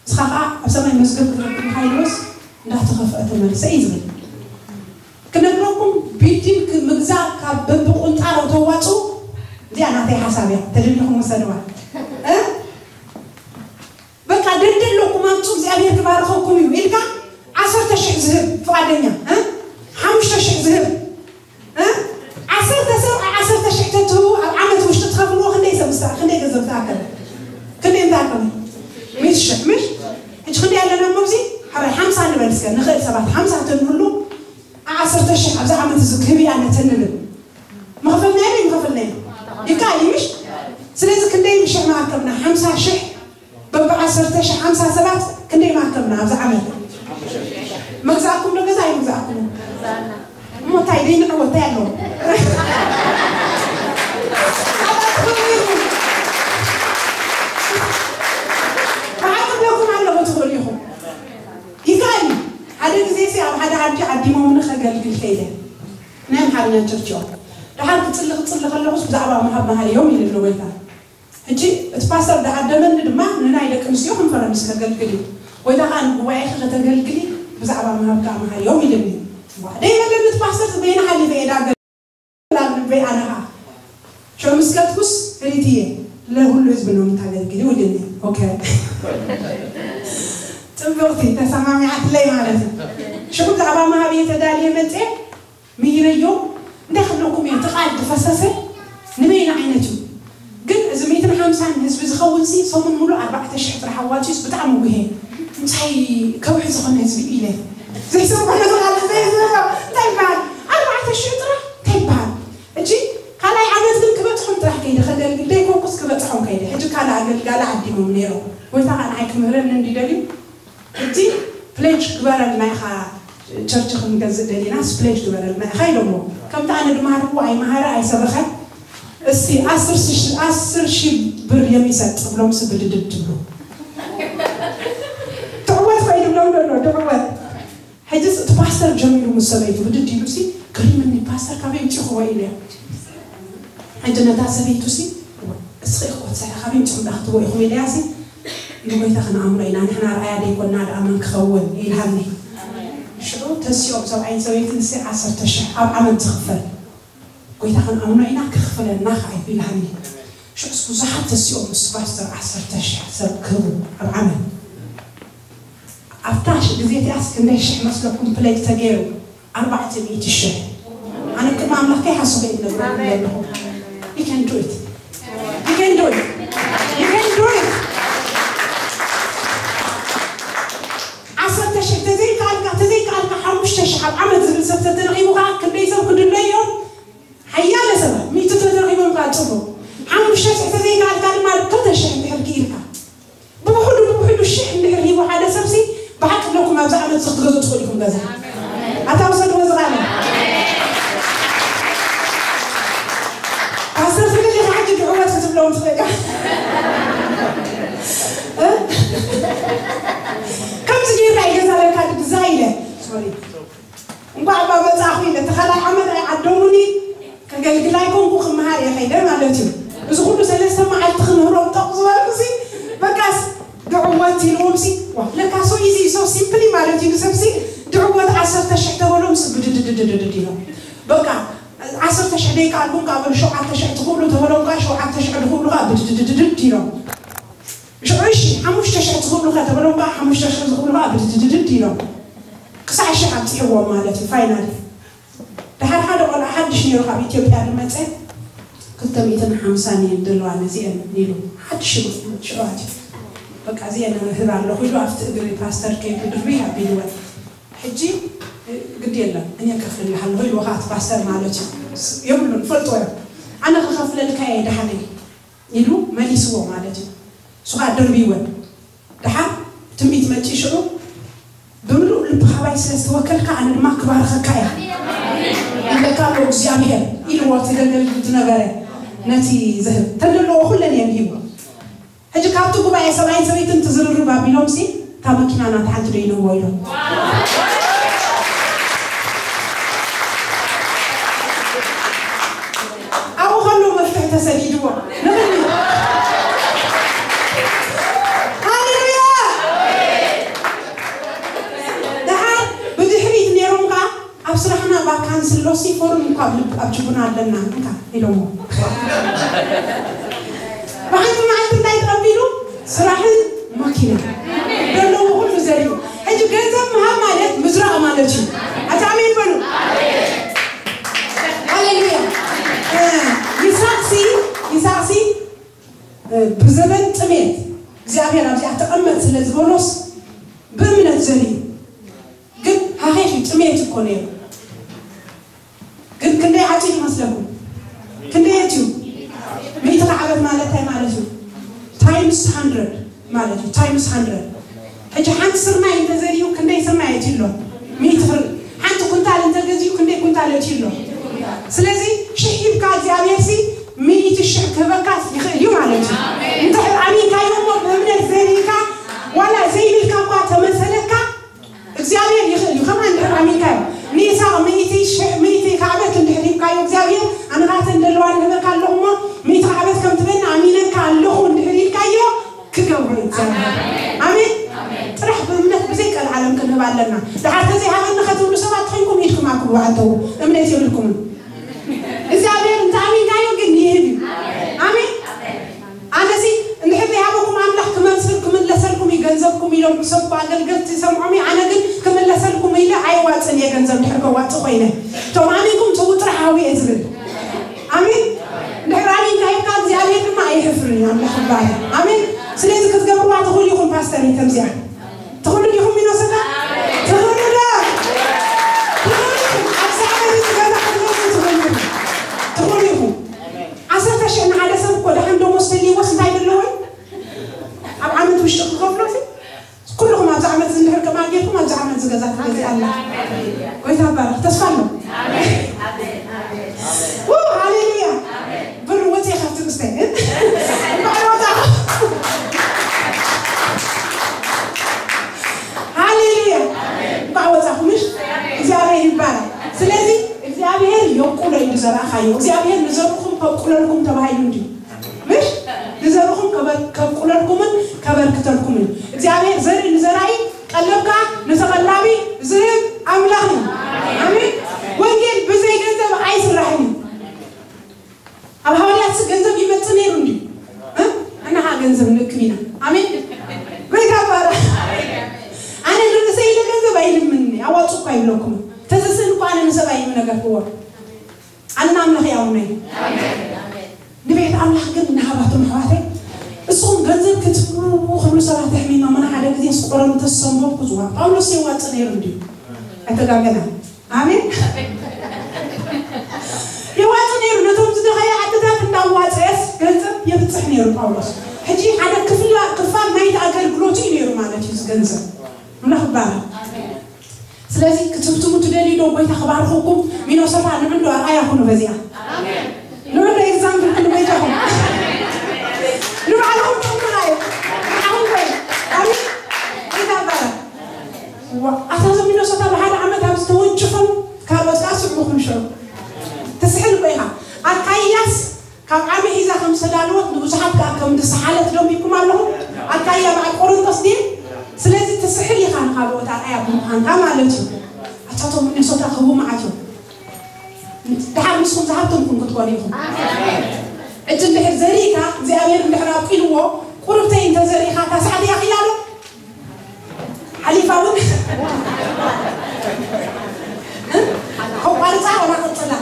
ንስኻ ኸዓ ኣብ ሰማይ መዝገብ ክትረክብ ኢኻ ኢልዎስ፣ እንዳተኸፍአ ተመልሰ እዩ ዝብል። ክነግረኩም፣ ቢልዲንግ ምግዛእ ካብ በብቁንጣሮ ተዋፅኡ፣ እዚኣ ናተይ ሓሳብ እያ፣ ተደሊኹም ውሰድዋ። እ? በቃ ደልደለኩም ኣምፁ፣ እግዚኣብሔር ክባርኸኩም እዩ ኢልካ፣ ዓሰርተ ሽሕ ዝህብ ፍቓደኛ፣ እ? ሓሙሽተ ሽሕ ዝህብ፣ እ? ዓሰርተ ሰብ ኣብ ዓሰርተ ሽሕ ተትህቡ፣ ኣብ ዓመት ውሽጢ ትኸፍልዎ ክንደይ ሰብ ዝተ-፣ ክንደይ ገንዘብ ተኣከበ? ክንደይ ምተኣከበ? ሚእቲ ሽሕ፣ ምሽ? ሕጂ ክንደይ ኣለና እሞ ኣብዚ? ሓራይ ሓምሳ ንበል እስከ፣ ንኽእል ሰባት ሓምሳ ተንህሉ፣ ዓ-፣ ዓሰርተ ሽሕ ኣብዚ ዓመት እዚ ክህብ እያ ነተን ንብል። ምኸፈልናዮ ዶ ይምኸፈልናዮ? ይከኣል እዩ፣ ምሽ? ስለዚ ክንደይ ሽሕ ምኣከብና? ሓምሳ ሽሕ በብዓሰርተ ሽሕ ሓምሳ ሰባት ክንደይ ምኣከብና ኣብዚ ዓመት? መግዛእኩም ዶ ገዛ ኣይመግዛእኩምን? እሞ እንታይ ደይ ንዕወት እንታይ ኣለዎ? ብሓቂ ብለኩም ኣለኹ ትኽእሉ ኢኹም። ይከኣል እዩ። ሓደ ግዜ ሲ ኣብ ሓደ ዓዲ ዓዲሞምኒ ከገልግል ከይደ። ናይ ኣምሓርኛ ቸርች እዮም። ደሓር ክጽሊ ክጽሊ ከለኹስ ብዛዕባ ምሃብ መሃር እዮም ኢሉኒ ጎይታ። ሕጂ እቲ ፓስተር ደዓደመኒ ድማ ንናይ ደቂ ኣንስትዮ ኮንፈረንስ ከገልግል እዩ። ጎይታ ከኣ ንጉባኤኺ ከተገልግሊ ብዛዕባ ምሃብ ከኣ መሃር እዮም ኢሉኒ። ዋ፣ ደይበለኒ እቲ ፓስተር በይና ሓሊፈ እየ ዳገ-፣ ልበይ ኣነ ከኣ። ሽዑ ምስ ከድኩስ ፍሪትዬ፣ ለሁሉ ህዝብ ነው የምታገለግሊው ኢሉኒ። ኦኬ። ጽብቕቲ፣ ተሰማሚዓትለይ ማለት እዩ። ሽዑ ብዛዕባ ምሃብ እየ ተዳልየ መጽየ። ምሂረዮም እንታይ ክብለኩም እየ፣ እቲ ቃል ዝፈሰሰ ንበይኑ ዓይነት እዩ። ግን እዚ ሚእትን ሓምሳን ህዝቢ ዝኸውን ሲ ሰሙን ሙሉእ ኣርባዕተ ሽሕ ጥራሕ ኣዋፂኡስ ብጣዕሚ ጉሄ። ምሳይ ከውሒ ዝኾነ ህዝቢ ኢለ። ዘይሰምዖ ነገር ኣለ፣ ዘይሰምዖ። እንታይ ይበሃል? ኣርባዕተ ሽሕ ጥራሕ እንታይ ይበሃል? ሕጂ ካልኣይ ዓመት ግን ክበፅሖም ጥራሕ ከይደ፣ ከገልግል ደይኮንኩስ ክበፅሖም ከይደ። ሕጂ ካልእ ኣገልጋሊ ዓዲሞም ነይሮም። ጎይታ ከዓ ንዓይ ክምህረኒ እንዲ ደልዩ፣ እቲ ፕሌጅ ግበረልና ኢኻ፣ ቸርች ክንገዝእ ደሊናስ ፕሌጅ ግበረልና ኢኻ ኢሎሞ። ከምቲ ኣነ ድማሃርዎ ኣይመሃረ ኣይሰበኸ፣ እስቲ ዓሰርተ ሺህ፣ ዓሰርተ ሺህ ብር የሚሰጥ ብሎም ስብድድድ ትብሉ። ትዕወት ኸይዱ ብሎም ዘሎ፣ ትዕወት። ሕጂ እቲ ፓስተር ጀሚሩ ምስ ሰበይቱ ብድድ ኢሉ ሲ፣ "ገሪምኒ ፓስተር ካበይ ኣምጺእኽዎ?" ኢለ። ሕጂ ነታ ሰበይቱ ሲ፣ እስኺ እኮ ትሰርሒ ካበይ ምጽኹም ዳኣ ክትብኡ ኢኹም ኢለያሲ ንጎይታ ክንኣምኖ ኢና ንሕና ርኣያ ደይኮና ደኣ መን ክኸውን ኢልሃኒ። ሽዑ ተሲኦም ሰብኣይን ሰበይትን ሲ ዓሰርተ ሽሕ ኣብ ዓመት ዝኽፈል ጎይታ ክንኣምኖ ኢና ክኽፍለና ከዓ ኢልሃኒ። ሽዑስ ብዙሓት ተሲኦም ምስ ፓስተር ዓሰርተ ሽሕ ሰብ ክህቡ ኣብ ዓመት ኣብታ ግዜ እቲኣስ ክንደይ ሽሕ መስለኩም ፕለጅ ተገይሩ ኣርባዕተ ሚእቲ ሽሕ ኣነ ቅድሚ ኣምላኽ ከይሓስኹ እየ ዝነግረኩም ዘለኹ you can do it you can do it you can do it ዓሰርተ ሽሕ ተዘይከኣልካ ተዘይከኣልካ ሓሙሽተ ሽሕ ኣብ ዓመት ዝብል ሰብ ተተረኺቡ ከዓ ክንደይ ሰብ ክድለዩ እዮም ሓያለ ሰባት ሚእቲ ተተረኺቦም ከዓ ፅቡቕ ሓሙሽተ ሽሕ ተዘይከኣልካ ድማ ክልተ ሽሕ እንድሕር ክኢልካ ብውሕዱ ብውሕዱ ሽሕ እንድሕር ሂቡ ሓደ ሰብሲ ብሓቂ ኣለኩም ኣብዚ ዓመት እዚ ክትገዝኡ ትኽእሉ ኢኹም ገዛ ኣታ ውሰድዎ ዝቓለ ፓስተር ትብል ኢኻ ሕጂ ድዕወት ክትብለዎም ትኽእል ከምዚ ጌርና እዩ ገዛ ለካ ግዛ ኢለ ሶሪ እንኳዕ እባ መጻእኹ ኢለ እቲ ካልኣይ ዓመት ኣይዓደሙኒ ከገልግል ኣይኮንኩ ክመሃር እየ ከይደ ማለት እዩ እዚ ኩሉ ሰለስተ መዓልቲ ክምህሮም ጠቕ ዝበልኩ ሲ በቃስ ድዕወት ኢልዎም ሲ ዋ ለካ so easy so simply ማለት እዩ ንሰብ ሲ ድዕወት ዓሰርተ ሽሕ ተበሎም ሲ ብድድድድድድ ኢሎም በቃ ዓሰርተ ሽሕ ደይከኣልኩም ከዓ በሉ ሸውዓተ ሽሕ ትኽእሉ ተበሎም ከዓ ሸውዓተ ሽሕ ድኽእሉ ከዓ ብድድድድድ ኢሎም ሽዑ እሺ ሓሙሽተ ሽሕ ትኽእሉ ከ ተበሎም ከዓ ሓሙሽተ ሽሕ ዝኽእሉ ከዓ ብድድድድድ ኢሎም ክሳዕ ሽሕ ኣብፅሕዎም ማለት እዩ ፋይናል ድሓር ሓደ ቆልዓ ሓድሽ ነይሩ ካብ ኢትዮጵያ ዝመፀ ክልተ ሚእትን ሓምሳን እየን ዘለዋ ነዚአን ኢሉ ሓድሽ ሽዑ ኣትዩ በቃ እዚአን እህብ ኣለኹ ኢሉ ኣብቲ እግሪ ፓስተር ከይዱ ድርብይ ኣቢልወን ሕጂ ግዲ የለን እኔ ከፍልልሃለሁ ኢልዎ ከዓ እቲ ፓስተር ማለት እዩ የብሉን ፈልጦ እዮም ኣነ ክኸፍለልካ እየ ድሓነይ ኢሉ መሊስዎ ማለት እዩ እሱ ከዓ ደርብይወን ደሓር ትንቢት መፂ ሽዑ ብምሉእ ልብኻ ባይ ስለ ዝተወከልካ ኣነ ድማ ክባርኸካ እየ ይብለካ ኣሎ እግዚኣብሔር ኢልዎ እቲ ዘገልግል ዝነበረ ነቲ ዝህብ ተን ዘለዎ ኩለን እየን ሂቡ ሕጂ ካብቲ ጉባኤ ሰብኣይን ሰበይትን ትዝርርብ ኣቢሎም ሲ እታ መኪና ናት ሓንቲ ዶ ይነዎ ኢሎም ኣብኡ ከሎ መፍትሒ ተሰዲድዎ ንኽኒ ሃሌሉያ ደሓር ብድሕሪት ነይሮም ከዓ ኣብ ስራሕና ቫካንስ ኣሎ ሲ ፎርም እኳ ኣብ ልብ ኣብ ጅቡና ኣለና እንካ ኢሎሞ ብሓንቲ መዓልቲ እንታይ ተቐቢሉ ስራሕን ማኪና ዘለዎ ኩሉ ዘርኢ ሕጂ ገንዘብ ምሃብ ማለት ምዝራቕ ማለት እዩ ኣቲ ኣሜን በሉ ሃሌሉያ ይስሐቅሲ ይስሐቅሲ ብዘበን ጥሜት እግዚኣብሔር ኣብዚኣ ተቐመጥ ስለ ዝበሎስ ብእምነት ዘርኢ ግን ሃኼት እዩ ጥሜት እኮ ነይሩ ግን ክንደይ ዓፂዱ መስለኩም ክንደይ ኣትዩ ሚእቲ ከዓበት ማለት እንታይ ማለት እዩ times hundred ማለት እዩ times hundred ሕጂ ሓንቲ ስርናይ እንተዘርዩ ክንደይ ስርናይ ኣትዩ ኣሎ ሚእቲ ፍር ሓንቲ ኩንታል እንተገዝዩ ክንደይ ኩንታል ኣትዩ ኣሎ ስለዚ ሽሕ ሂብካ እግዚኣብሔር ሲ ሚእቲ ሽሕ ክህበካ ይኽእል እዩ ማለት እዩ እንተ ኣሚንካዮ እሞ ብእምነት ዘሪእካ ዋላ ዘይብልካ እኳ ተመሰለካ እግዚኣብሔር ይኽእል እዩ ከማን ድሕር ኣሚንካዮ ንይስሐቅ ሚእቲ ሽሕ ሚእቲ ካዕበት እንድሕር ሂብካዮ እግዚኣብሔር ኣነ ካተን ደለዋ ንህበካ ኣለኹ እሞ ሚእቲ ካዕበት ከም ትበኒ ኣሚነካ ኣለኹ እንድሕር ኢልካዮ ክገብሮ እዩ እግዚኣብሔር ኣሜን ጥራሕ ብእምነት ብዘይ ቀልዓለም ክንህብ ኣለና ድሓር ተዘይሃበኒ ከትብሉ ሰባት ኮይንኩም ኢድኩም ኣክቡ ኣተው እምነት የብልኩምን እግዚኣብሔር እንተ ኣሚንካዮ ግን ይህብ እዩ ኣሜን ኣነሲ እንድሕር ዘይሃበኩም ኣምላኽ ክመልስል ክምለሰልኩም እዩ ገንዘብኩም ኢሎም ክሰብኩ ኣገልገልቲ ሰምዖም እዩ ኣነ ግን ክምለሰልኩም ኢለ ኣይዋፅን እየ ገንዘብ እንድሕር ከዋፅእ ኮይነ እቶም ኣሚንኩም ትው ጥራሕ ሃቡ እየ ዝብል ኣሜን እንድሕር ኣሚንካ ሂብካ እግዚኣብሔር ድማ ኣይሕፍርን እዩ ኣምላኽ ይባረክ ኣሜን ስለዚ ክትገብርዋ ትኽእሉ ኢኹም ፓስተር እዩ ከምዚኣ ትኽእሉ ዲኹም ሚኖሶታ ትኽእሉ ዶ ትኽእሉ ኢኹም ኣብ ሳዕቤት ገዛ ክትገዙ ትኽእሉ ትኽእሉ ኢኹም ዓሰርተ ሽሕ ንሓደ ሰብ እኮ ደሓን ደሞዝ ተልይዎስ እንታይ ዘለዎን ኣብ ዓመት ውሽጢ ክኸፍሎ ኩልኹም ኣብዚ ዓመት እዚ እንድሕር ከማን ጌርኩም ኣብዚ ዓመት ዝገዛ ትገዚ ኣላ ጎይታ ባረክ ተስፋ ኣሎ ሃሌሉያ ብሩ ወፅየ ካብቲ ምስተይ ሃሌሉያ እንኳዕ ወፃኹምሽ እግዚኣብሔር ይባላል ስለዚ እግዚኣብሔር የብቁሎ እዩ ዝዘራእኻዮ እግዚኣብሔር ንዘርኩም ከብቁለልኩም ተባሂሉ እንድዩ ምሽ ከብቁለልኩምን ከበርክተልኩምን እዩ። እግዚኣብሔር ዘርኢ ንዘራኢ፣ ቀለብ ከዓ ንተቐላቢ ዝህብ ኣምላኽ እዩ። ኣሜን። ወንጌል ብዘይ ገንዘብ ኣይስራሕን እዩ። ኣብ ሃዋርያት ገንዘብ ይመጽእ ነይሩ እንድዩ። እ? ኣና ኸዓ ገንዘብ ንእክብ ኢና። ኣሜን። ጎይታ ይባረኽ። ኣነ ንርእሰይ ኢለ ገንዘብ ኣይልምንን እየ። ኣዋጽኡ እኳ ኣይብለኩምን። ተዘስእን እኳ ኣነ ንሰብ ኣይምነገርክዎ። ኣና ኣምላኽ ያውነይ። ንቤት ኣምላኽ ግን ንሃባቶም ኣሕዋተይ፣ እስኹም ገንዘብ ክትብሉ ክብሉ ሰባት የሕሚማ። መን ሓደ ግዜ ስቆሮንቶስ ሰንበብኩ ዝዋ ጳውሎስ የዋጽእ ነይሩ እንድዩ። ኣይተጋገና። ኣሜን። የዋጽእ ነይሩ። ነቶም ዝደኸየ ዓድታት እንዳዋጸየስ ገንዘብ የብጽሕ ነይሩ ጳውሎስ። ሕጂ ሓደ ክፍላ-፣ ክፋል ናይቲ ኣገልግሎቱ እዩ ነይሩ ማለት እዩ፣ እዚ ገንዘብ። ኣምላኽ ይባረኽ። ስለዚ ክትብትቡ ትደልዩ ዶ? ጎይታ ክባርኽኩም። ሚኖሶታ ንዑ እንዶ ኣርኣያ ኩኑ በዚኣ። ንዑ እንዶ ኤግዛምፕል ኩኑ በይታኹም። ንባዕልኹም ጥቕምና እዩ። ንዓኹም ኮይኑ። ኣሜን። ጎይታ ይባረኽ። ዋ፣ ኣታ እዞም ሚኖሶታ ብሓደ ዓመት ኣብዚ ተወንጭፎም ካልኦት ከኣ ስዕቡኹም ሽዑ። ትስሕል እኮ ኢኻ። ኣካይያስ ካብ ዓሚ ሒዛ ከም ዝተዳለወት ንብዙሓት ከኣ ከም ዝሰሓለት ደንቢርኩም ኣለኹም። ኣካይያ በዓል ቆሮንቶስ ድየ? ስለዚ ትስሕል ኢኻ ንኻልኦት ኣርኣያ ብምዃንካ ማለት እዩ። ኣታቶም ሚኖሶታ ክህቡ መዓት እዮም። ደሓር ንስኹም ዝሃብተምኩም ክትኮኑ ኢኹም። ሕጂ እንድሕር ዘሪእካ እግዚኣብሔር እንድሕር ኣብቂልዎ ቁርብተይ እንተዘሪእካ እታ ሰዓት እያ ክኢላ ዶ? ሓሊፋ እውን ከቋርፃ ወላ ቀፅላ።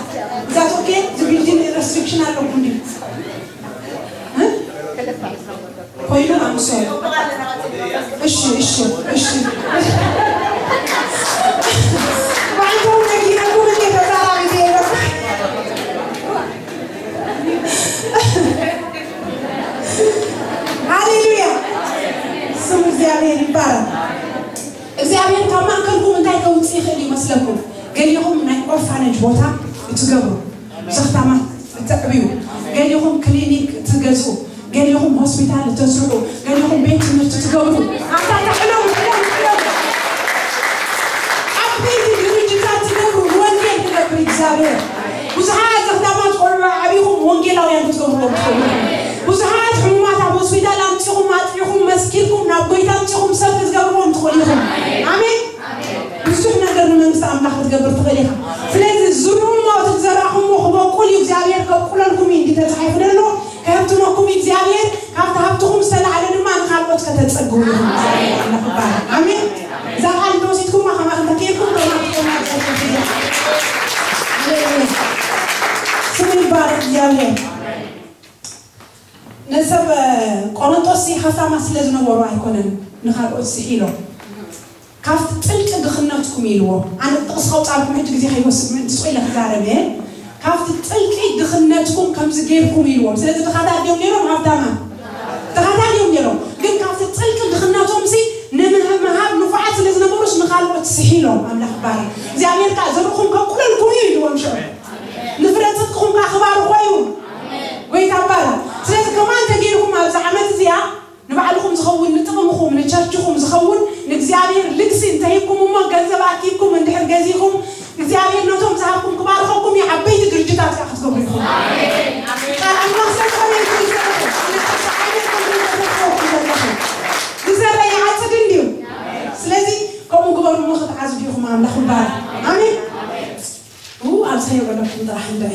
እዛ ቶኬ ዝቢልዲን ረስትሪክሽን ኣለኩም ድዩ? እ? ኮይኑ ኣምሶ። እሺ፣ እሺ፣ እሺ። ባዕልቶም ነጊረኩም እንዴ ተዛራቢ ገይረኩም? ሃሌሉያ! ስም እግዚኣብሔር ይባረክ። እግዚኣብሔር ካብ ማእከልኩም እንታይ ከውፅእ ይኽእል ይመስለኩም? ገሊኹም ናይ ኦርፋነጅ ቦታ እትገብሩ፣ ዘኽታማት እተዕብዩ፣ ገሊኹም ክሊኒክ እትገዝኡ፣ ገሊኹም ሆስፒታል እተስርሑ፣ ገሊኹም ቤት ትምህርቲ ትገብሩ። ኣታ ተሕለሙ፣ ሕለሙ፣ ሕለሙ። ዓበይቲ ድርጅታት ትገብሩ፣ ንወንጌል ክነብር እግዚኣብሔር። ብዙሓት ዘኽታማት ቆልዑ ኣዕቢኹም ወንጌላውያን ክትገብርዎም ትኽእሉ። ብዙሓት ሕሙማት ኣብ ሆስፒታል ኣምጺኹም፣ ኣጥዒኹም፣ መስኪርኩም፣ ናብ ጎይታ ኣምጺኹም ሰብ ክትገብርዎም ትኽእሉ ኢኹም። ኣሜን። ብዙሕ ነገር ንመንግስቲ ኣምላኽ ክትገብር ትኽእል ኢኻ። ስለዚ ዝርኡሞ፣ እቲ ዝዘራእኹሞ ክበቁል እዩ፣ እግዚኣብሔር ከብቁለልኩም እዩ እንዲ ተጻሒፉ ዘሎ። ከህብትመኩም እዩ እግዚኣብሔር፣ ካብቲ ሃብትኹም ዝተላዕለ ድማ ንኻልኦት ከተጸግቡ ኢኹም። ኣሜን። እዛ ቃል እንተወሲድኩማ ከማኹም ተኬድኩም፣ ከማኹም ተኬድኩም። ሃሌሉያ። ስሙ ይባረክ እግዚኣብሔር። ንሰብ ቆሮንጦስ ሃብታማት ስለ ዝነበሩ ኣይኮነን ንኻልኦት ስሒሎም። ካብቲ ጥልቂ ድኽነትኩም ኢልዎም። ኣነ ጥቕሲ ከውጻልኩም ሕጂ ግዜ ከይወስድ ምእንቲ ስቕ ኢለ ክዛረብ እየ። ካብቲ ጥልቂ ድኽነትኩም ከምዚ ጌርኩም ኢልዎም። ስለዚ ድኻታት ድዮም ነይሮም ሃብታማት? ድኻታት እዮም ነይሮም። ግን ካብቲ ጥልቂ ድኽነቶም ሲ ንምሃብ ንፉዓት ስለ ዝነበሩስ ንኻልኦት ስሒሎም። ኣምላኽ ይባረክ። እግዚኣብሔር ከኣ ዘርእኹም ከብቁለልኩም እዩ ኢልዎም ሽዑ። ንፍረ ጽድቅኹም ከኣ ክባርኾ እዩ። ጎይታ ይባረክ። ስለዚ ከማን ተገይርኩም ኣብዚ ዓመት እዚኣ ንባዕልኹም ዝኸውን፣ ንጥቕምኹም፣ ንቸርችኹም ዝኸውን ንእግዚኣብሔር ልግሲ እንተሂብኩም እሞ ገንዘብ ኣኪብኩም እንድሕር ገዚእኹም እግዚኣብሔር ነቶም ዝሃብኩም ክባርኸኩም እዩ። ዓበይቲ ድርጅታት ከኣ ክትገብሩ ኢኹም። ቃል ኣምላኽ ስለ ዝኾነ ይኹን ይዘረብ። ኣነ ካብቲ ዓይነት ከምኡ ይዘረብ ዘለኹ። ዝዘረ ይዓጽድ እንድዩ። ስለዚ ከምኡ ግበሩ እሞ ክትዓጽዱ ኢኹም። ኣምላኽ ይባረክ። ኣሜን። ው፣ ኣብ ሰሪቕ ኣለኩም ጥራሕ እንድዒ።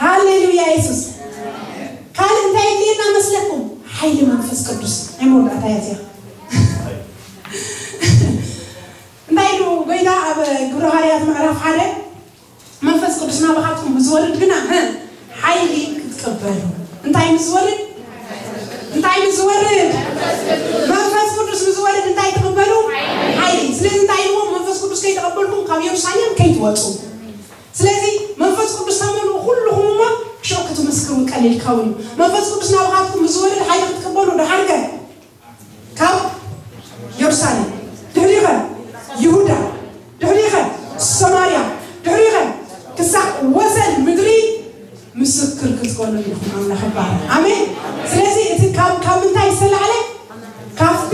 ሃሌሉያ የሱስ። ካልእ እንታይ የድልየና መስለኩም? ሓይሊ መንፈስ ቅዱስ። ናይ መወዳእታ እያ እዚኣ። እንታይ ኢሉ ጎይታ ኣብ ግብረ ሃዋርያት ምዕራፍ ሓደ፣ መንፈስ ቅዱስ ናባኻትኩም ብዝወርድ ግና፣ እ፣ ሓይሊ ክትቅበሉ። እንታይ ምስ ዝወርድ? እንታይ ምስ ዝወርድ? መንፈስ ቅዱስ ምስ ዝወርድ እንታይ ትቕበሉ? ሓይሊ። ስለዚ እንታይ ኢልዎም? መንፈስ ቅዱስ ከይተቐበልኩም ካብ የሩሳሌም ከይትወጹ። ስለዚ መንፈስ ቅዱስ ተመልኡ ኩልኹም እሞ ሽዑ ክትምስክሩ ቀሊል ክኸውን እዩ። መንፈስ ቅዱስ ናባኻትኩም ምስ ዝወርድ ሓይሊ ክትቅበሉ፣ ደሓር ከ ካብ የሩሳሌም፣ ድሕሪኸ ይሁዳ፣ ድሕሪኸ ሰማርያ፣ ድሕሪኸ ክሳዕ ወሰን ምድሪ ምስክር ክትኮኑ ኢኹም። ኣምላኽ ይባረክ። ኣሜን። ስለዚ እቲ ካብ፣ ካብ ምንታይ ዝተላዕለ? ካብቲ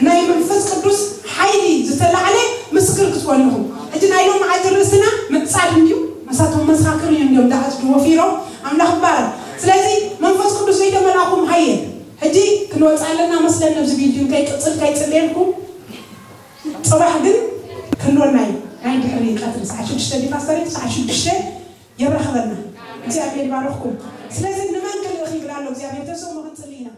ናይ መንፈስ ቅዱስ ሓይሊ ዝተላዕለ ምስክር ክትኮኑ ኢኹም። ሕጂ ናይ ሎሚ መዓልቲ ርእስና ምዕጻድ እንድዩ። መሳቶም መሳክር እዮም እንድዮም ዝዓጽዱ ወፊሮም። ኣምላኽ ይባረክ። ስለዚ መንፈስ ቅዱስ ዘይተመላእኩም ሃየ ሕጂ ክንወፅእ ኣለና መስለኒ ኣብዚ ቢልዲንግ ከይቅፅል ከይፅልየልኩም ፅባሕ ግን ክህልወና እዩ ናይ ድሕሪ ቀትሪ ሰዓት ሽዱሽተ ዲዩ ፓስተር ሰዓት ሽዱሽተ የራኽበና እግዚኣብሔር ይባረኽኩም ስለዚ ንመን ክልእኽ ይብል ኣሎ እግዚኣብሔር ተሰሙ ክንፅሊ ኢና